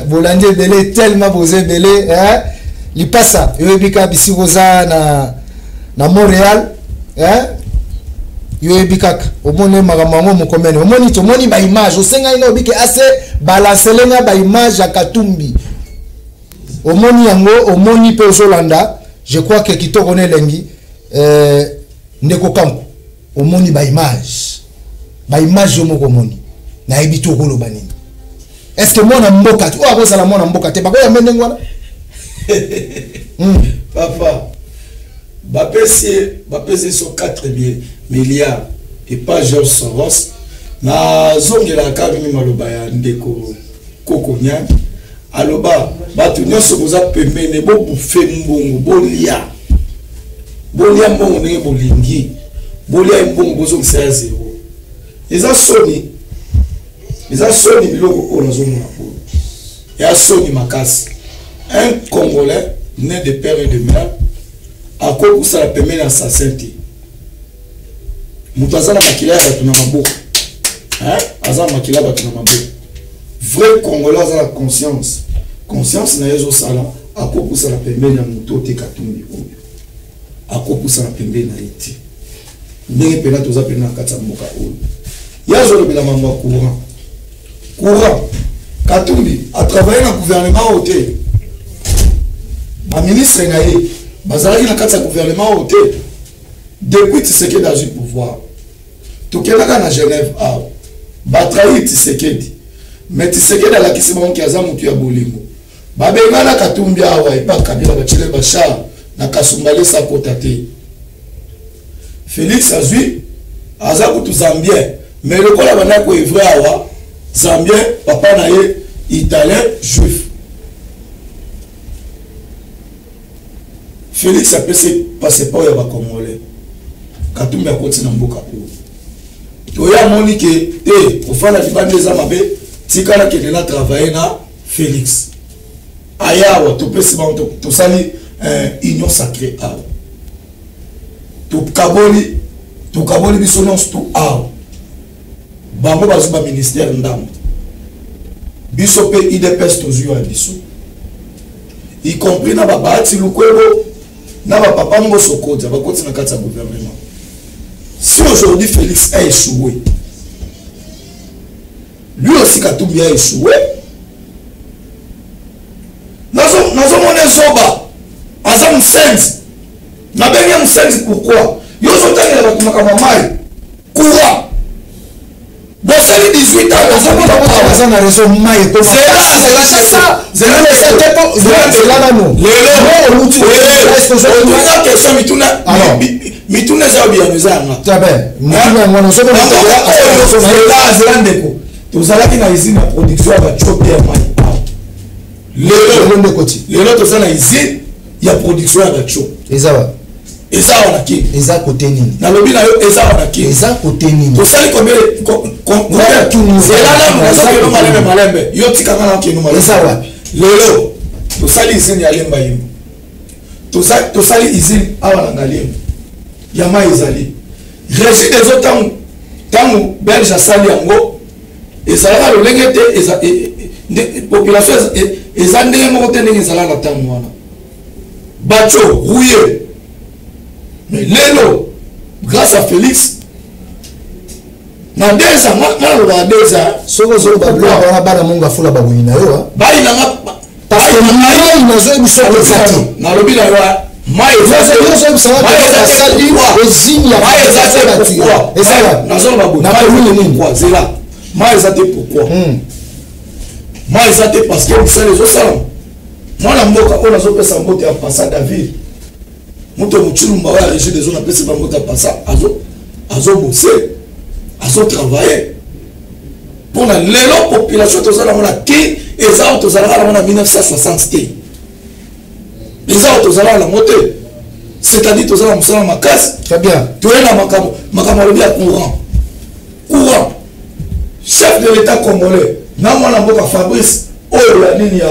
bolandi ebele tellement boza ebele eh? lipasa yoyebi kaka bisika oza na, na montréal eh? yoyebi kaka omoni makambo yango mokomene omoni tomoni baimage osengai nga obike ase balansele nga baimage ya katumbi omoni yango omoni mpe ozolanda je crois que kitoko na elengi eh, ndeko kanku omoni ba image ba image yo moko omoni nayebi te okoloba nini est ce que mwana mboka te oyo akozala mwana mboka te bakoyambe ndenge wana hmm. papa bapesi bapesi so 4 milliards epa george soros nazongelaka mingi maloba ya ndeko koko nyangi aloba bato nyonso boza pembeni bobufe mbongo bolia bolia mbongo ndenge bolingi bolia mbongo bozongisa ya zero eza soni eza soni biloko oyo nazomona oyo ya soni makasi un congolais né de père et de mère akoki kosala pembeni ya assassin te moto aza na makila ya bato na maboko aza na makila ya bato na maboko vrai congolais aza na conscience conscience na ye ezosala akopusana pembeni ya moto te katumbi oyo akopusana pembeni na ye te ndenge mpena toza mpena na kati ya mboka oyo ye azolobela mambo ya courant courant katumbi atravaille na gouvernement oyo te baministre na ye bazalaki na kati ya gouvernement oyo te depuis tisekedi azwi pouvoir tokendaka na genève awa batrahir tisekedi mais tisekedi alakisi bango ke aza motu ya bolingo babengana katumbi awa epa kabila batiele bashar na kasumbalesa akota te félix azwi aza kutu zambien mais lokola bandaki koevre awa zambien papa na ye italien juif Felix apesi passeport ya ba congolais. Katumbi akoti na mboka oyo. Toye amoni ke te kofanda libanda eza mabe, tika nakende na travailler na Felix. Aya awa topesi bango tosali eh, union sacrée awa. Tokaboli tokaboli biso nyonso tu awa. Bango bazwi ba ministère ndambo. Biso pe idps tozwi ya biso. Y compris na ba Bahati Lukwebo na ba papa Mboso Kodia bakoti na kati ya gouvernement. Si aujourd'hui Félix a échoué, lui aussi Katumbi a échoué. Nazomona zoba aza musenzi nabengi ye musenzi pourquoi yo ozotangela bato makambo ya mai courant bosali 18 ans ozomona aza na raison mai ekomazela nanu lelo otuna question mituna mituna eza biyano eza yanga zela ndeko tozalaki na usine ya production ya bacope ya mai lelo lelo toza na usine ya production ya baco eza wapi eza awa na kin eza kote nini nalobi na yo eza awa na kin eza kote nini tosali combien zela nanu nazokeno malembe malembe yo tika nga nakeno malembe eza wapi lelo tosali usine ya lemba yembo tosali usine awa na ngaliembo ya mai ezali régie des eaux ntango ntango belge asali yango ezalaka lolenge te e, e, population eza ndenge moko te ndenge ezalaka na ntango wana baco rouille mais lelo grâce à félix na deux ans nga nalobaka deux ans soki ozoloba biloko wana bana mongo afula baboyi na yo bayinanga parce que mai nazoyebi soki eza te nalobi na yo. Mai eza te pourquoi? Nazoloba boye, zela, mai eza te pourquoi? Mai eza te parce que misala ezosalama. Mwana mboka oyo nazopesa mbote ya pasa David moto Moculumba oyo ya Régie des eaux, napesi bambote ya pasa, azobose, azotravaille mpona lelo population toza nango na te. Eza oyo tozalaka nango na 1960 te, eza oyo tozalaka nango te. C'est-à-dire toza na mosala makasi. Très bien. Toye na makambo, makambo alobi ya courant. Courant, chef de l'État congolais na mwana mboka Fabrice oyo ya nini,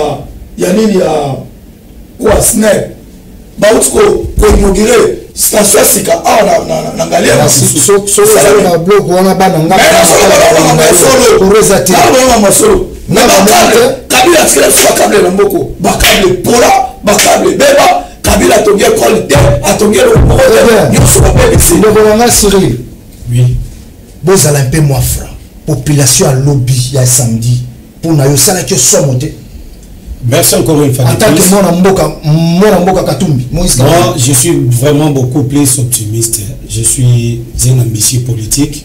ya nini, ya kwa SNEL, bauti koinaugurer station ya sika awa na Ngaliema. Na biloko wana, bana. Nga masolo na bacâble, Kabila atikela biso bacâble na mboko, bacâble pola, bacâble beba. Kabila atongi ekole te, atongi eloko moko te, nyonso babebisi. Ndeko na nga Cyril. Oui. Bozala mpe mwa franc. Population alobi ya samedi, mpona yo osalaki somo te? Merci encore une fois. En tant que mwana mboka, mwana mboka Katumbi, Moïse. Moi, je suis vraiment beaucoup plus optimiste. Je suis un ambitieux politique.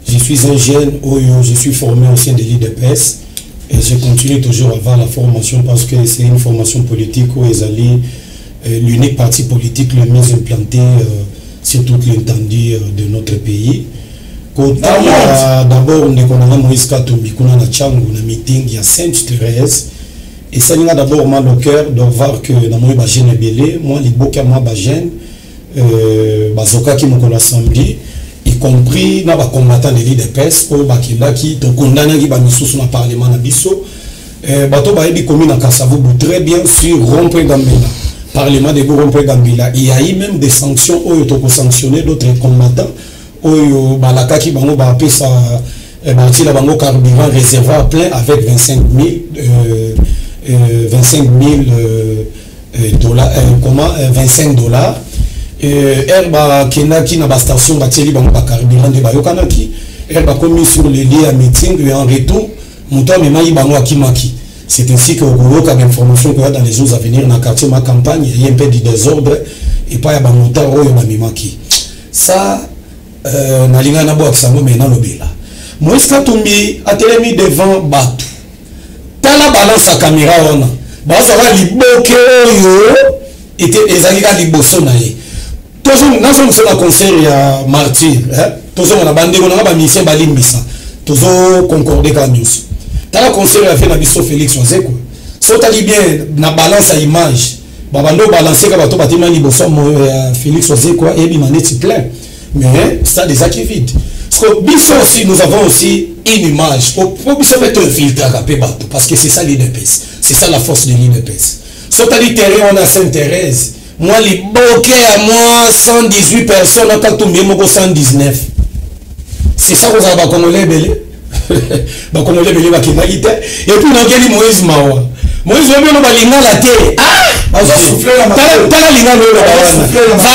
Je suis un jeune oyo, je suis formé au sein de l'UDPS et je continue toujours à avoir la formation parce que c'est une formation politique où ils allaient l'unique parti politique le mieux implanté sur toute l'étendue de notre pays. Kotala d'abord ndeko na nga Moïse Katumbi kuna na Tshangu, na meeting ya Sainte Thérèse, esali nga d'abord mal au cœur de voir que namoni bajeune ebele, mwa liboki ya mwa bajeune bazokaki mokolo ya samedi, y compris na bacombattant de l'UDPS oyo bakendaki. Tokondanaki bamisusu na parlement na biso. Bato bayebi komi na Kasavubu très bien, sur rond-point Gambela, parlement debout, rond-point Gambela, il y a eu même des sanctions oyo tokosanctionner d'autres combattants oyo balakaki bango, bapesa, batiela bango carburant, réservoir plein avec 25 000 25 000 dollars, comment, 25 dollars. Ere bakendaki na bastation, batieli bango bacarburant nde bayokanaki. Ere bakomi sur le lieu ya meeting et en retour, moto amemaki bango akimaki. C'est ainsi que okoyoka bainformation koya dans les jours à venir. Na quartier Ma Campagne, il y a un peu du désordre epai ya bamotard oyo bamemaki. Ça, nalingai nabwakisa yango, me nalobela Moïse Katumbi atelemi devant bato. Tala balance ya caméra wana, bazwaka liboke oyo ete ezalaki kaka liboso na ye. Nazongisa na concert ya Martyr, tozonga na bandeko nanga bamusicien, balimbisa, tozoconcorde kaka nyonso. Tala concert ya fe na biso Félix Wazekwa. So otali bien na balance ya image, babando balance kaka bato batema liboso ya Félix Wazekwa, eyebima neti plein, mais stade ezaki vide. Parce que biso aussi, nous avons aussi une image po biso mpe toinfiltraka mpe bato, parce que c'est ça l'UDPS, c'est ça la force de l'UDPS. So otali terrain wana Sainte Thérèse, mwa liboke ya mwa 118 personnes, Akatumbi ye moko 119. C'est ça kozala bacongolais ebele. Bacongolais ebele bakendaki te. Et puis nakeli Moïse mawa. Moïse oyebi ono balingala te. Tala lingala oyo wana va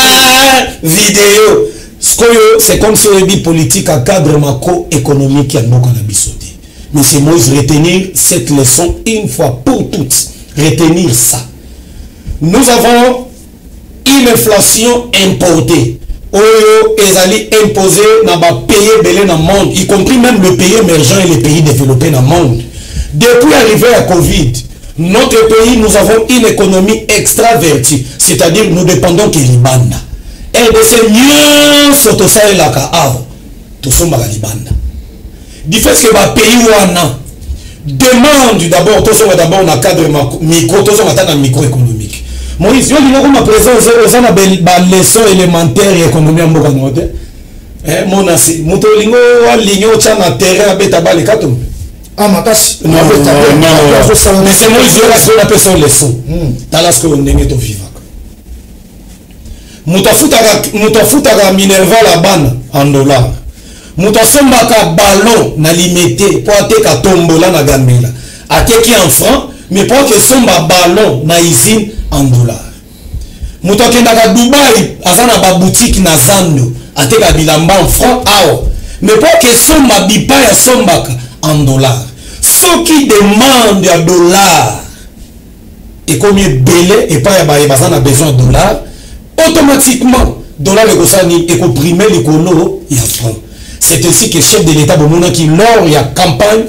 video sikoyo, c'est comme si oyebi politique ya cadre macroéconomique ya mboka na biso te. Mais c'est Moïse, retenir cette leçon une fois pour toutes, retenir ça: nous avons une inflation importée oyo ezali imposé na bapays ebele na monde, y compris même le pays émergent et les pays développés na monde. Depuis arrivée à Covid, notre pays, nous avons une économie extravertie, c'est-à-dire nous dépendons que libanda. RDC nyonso tosalelaka awa, tosombaka libanda. Du fait que bapays wana demande d'abord, tozonga d'abord na cadre micro, tozonga ata na microéconomique. Moïse, yo olinga koma présent, oza na baleçon élémentaire ya économie ya mboka nango te. Monasi moto olingi alingi otya na terrain, abeta bale Katumbi. Ah, makasi. Mais c'est Moïse oyo kasi napesa leçon. Tala sikoyo ndenge tovivaka. Moto afutaka minerval ya bana en dollar, moto asombaka ballon na Limete mpo ateka tombola na Gambela, ateki en franc, mais mpo akesomba ballon na usine en dollar. Moto akendaka Dubai, aza na baboutique na zando, ateka bilamba en franc awa, mais mpo akesomba bipai asombaka en dollar. Soki demande ya dollar ekomi ebele epai ya baye baza na besoin ya dollar, Automatiquement dollar ekosala nini? Ekoprime likolo ya franc. C'est ainsi que chef de l'État bomonaki lors ya campagne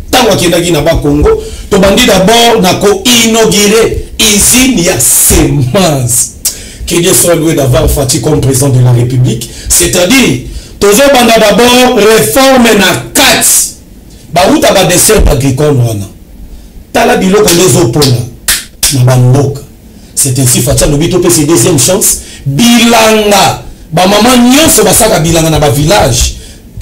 ntango akendaki na Bakongo, tobandi d'abord na ko-inaugurer usine ya semence. Que Dieu soit loué d'avoir Fatshi comme président de la République. C'est-à-dire, tozobanda d'abord réforme na kati. Bauta ba dessert agricole wana. Tala biloko nde ezopona na bamboka. C'est ainsi Fatshi alobi topesa deuxième chance. Bilanga, bamama nyonso basaka bilanga na ba village.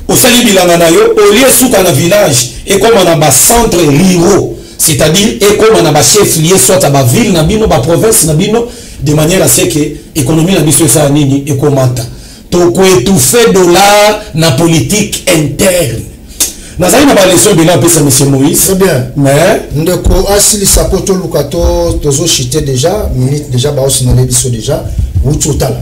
Osali bilanga na yo, olie suka na village, ekóma na bacentre ruraux, c'est-à-dire ekóma na bachef lieu, soit ya baville na bino, baprovince na bino, de manière à ce que économie na biso esala nini? Ekomata. Tokoétouffe dollar na politique interne. Nazali na baleçon ebele apesa monsieur Moïse. Très bien. Mais ndeko asilisa mpo toluka tozochite déjà minute, déjà baosinale biso déjà. Wuti otala,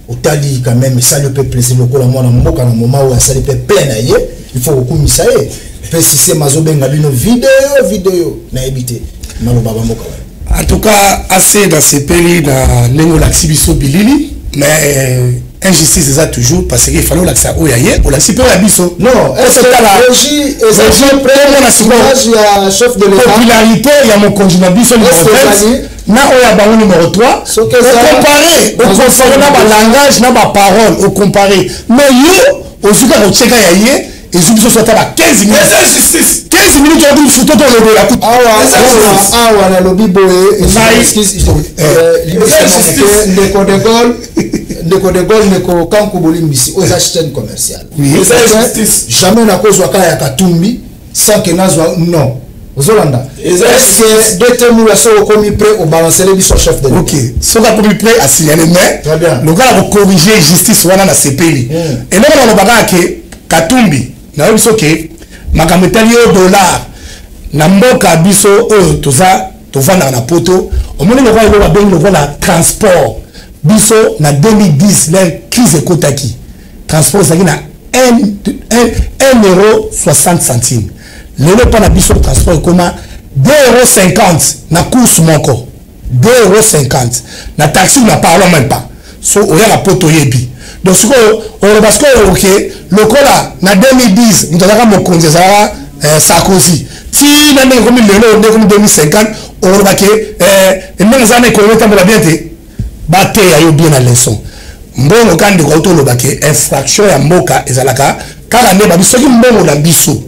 otali quand même, esali mpe plaisir lokola mwana mboka na moment oyo asali mpe plein na ye. Il faut kokumisa ye mpe système azobenga bino video video, nayebi te maloba bamboka wana. En tout cas, ase nasepeli na ndenge olakisi biso bilili, mais injustice eza toujours, parce que ifale olakisa oyo ya ye, olakisi mpe oyo ya biso. Non, est-ce ya chef de l'État, popularité ya mokonzi na biso numéro 20 na oyo ya bango numéro 3, ocompare, ocompare na balangage na baparole, ocompare, mais yo ozwi kaka otieka ya ye, ezwi biso so ata ba 15 minutes, 15 minutes oyo biso to tolobela. Awa nalobi boye, ndeko de Gaulle, ndeko de Gaulle, ndeko Kanku, bolimbisi, oyo eza chaîne commerciale. Jamais nakozwa kaka ya Katumbi sans que nazwa. Non, ozolanda, est-ce que DT Mula, soki okomi prêt, obalancele biso chef de Ok, soki akomi prêt, asignale. Mais lokola kocorrige justice wana, na sepeli. Eloko nalobaka ke Katumbi, nayebi biso ke makambo etali yo dollar na mboka biso oyo toza, tovandaka na poto, omoni lokola eloko babengi lokola transport. Biso na 2010, l'heure crise ekotaki, transport ezalaki na 1 euro 60 centime. Lelo mpa na biso transport ekoma 2 euro 50 na course moko, 2 euro 50 na taxi, na parlons même pas. So oyaka poto, oyebi. Donc sikoyo oloba sikoyo oke lokola na 2010 moto azalaka mokonzi ezalaka Sarkozy, ti na ndenge ekomi lelo, ndenge ekomi 2050, oloba ke ndenge eza na économie etambola bien te. Bateya yo bien na leçon. Mbongo kaka, ndeko auti oloba ke infraction ya mboka ezalaka kaka nde babi soki mbongo na biso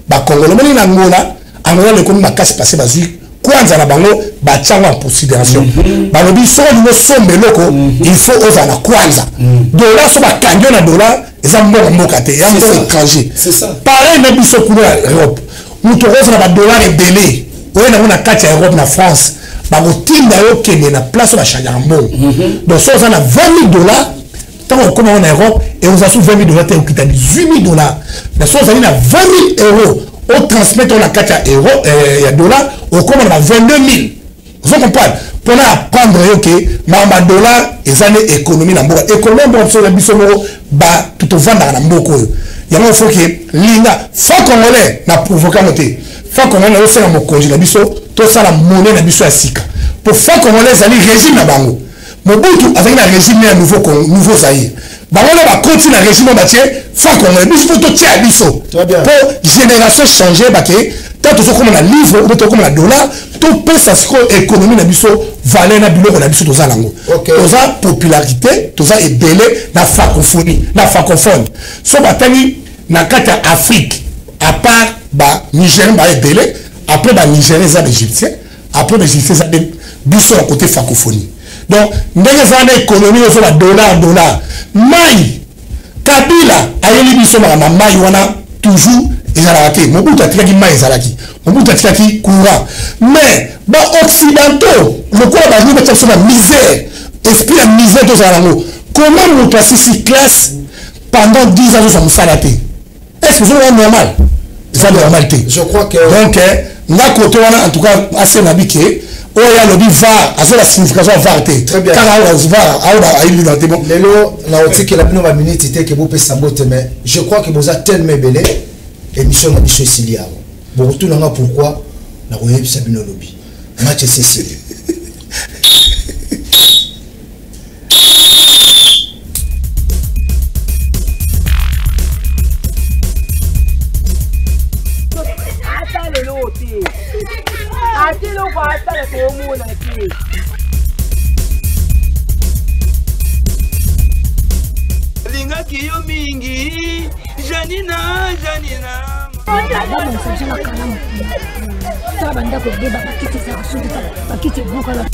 bakongolo. Omoni na Angola, Angola lekomi makasi parce bazwi kwanza na bango, batiango en considération. Balobi soki olingi osomba eloko, il faut ozala na kwanza dollar. So bakangi yo na dollar, eza mbongo mboka te, ya mbongo étranger. Pareil na biso kuna na Europe, moto okozala badollar ebele, oye nango na kati ya Europe, na France, bakotinda yo kende na place oyo bachangeaka mbongo. Donc so oza na 20 000 dollars, ntango okóma ngo na Europe, ekozala su 20 000 dollars te, okita 18 000 dollars. Mais so ozali na 20 000 euros, otransmettre na kati ya euro, ya dollar, okóma na ba 22 000. Ozo comprendre? Mpona apprendre yo ke makambo ya dollar eza nde économie na mboka, économie ya mboka biso na biso moko bato tovandaka na mboka oyo. Yango faut ke linga franc congolais na provoke yango te. Franc congolais, nazosenga mokonzi na biso tosala monnaie na biso ya sika, po franc congolais ezali régime na bango. Mobutu azalaki na régime ya nouveau Congo, nouveau Zaïre. Bango na bakoti na régime oyo batie franc congolais, biso mpo totia ya biso, mpo génération change bake. Tant tozokóma na livre obe, tokóma na dollar, topesa sikoyo économie na biso valeur na biloko na biso toza nango. Toza popularité, toza ebele na francophonie, na francophone. So batangi na kati ya Afrique, à part banigérien baa ebele, après banigérien eza baégyptien, après baégyptien eza biso na côté francophonie. Donc ndenge eza na économie, ozo badollar dollar mai. Kabila ayeli biso makambo ya mai wana, toujours ezalaka te. Mobutu atikaki mai, ezalaki. Mobutu atikaki courant, mais baoccidentaux lokola balingi batia biso na misère, esprit ya misère tozala yango. Comment moto asisi classe pendant 10 ans, ozwa mosala te? Est ce que ozomona normal? Eza normal te. Je crois que Donc nga kote wana, en tout cas ase na bi ke oyo alobi VAR, azola signification ya VAR te. Kaka awa VAR aoba ayebi na te. Bon, lelo naotikela bino baminiti te ke bopesa mbote, mais je crois que boza tellement ebele, émission na biso esili awa. Bokotunanga pourquoi, nakoyebisa bino lobi. Match esesili. te, ata eloko asala toomona te. Lingaki yo mingi, Janina, Janina. Babongisa biso na kalamu. Tala bandako ebeba, bakiti ezalaka soki, tala bakiti ebukana.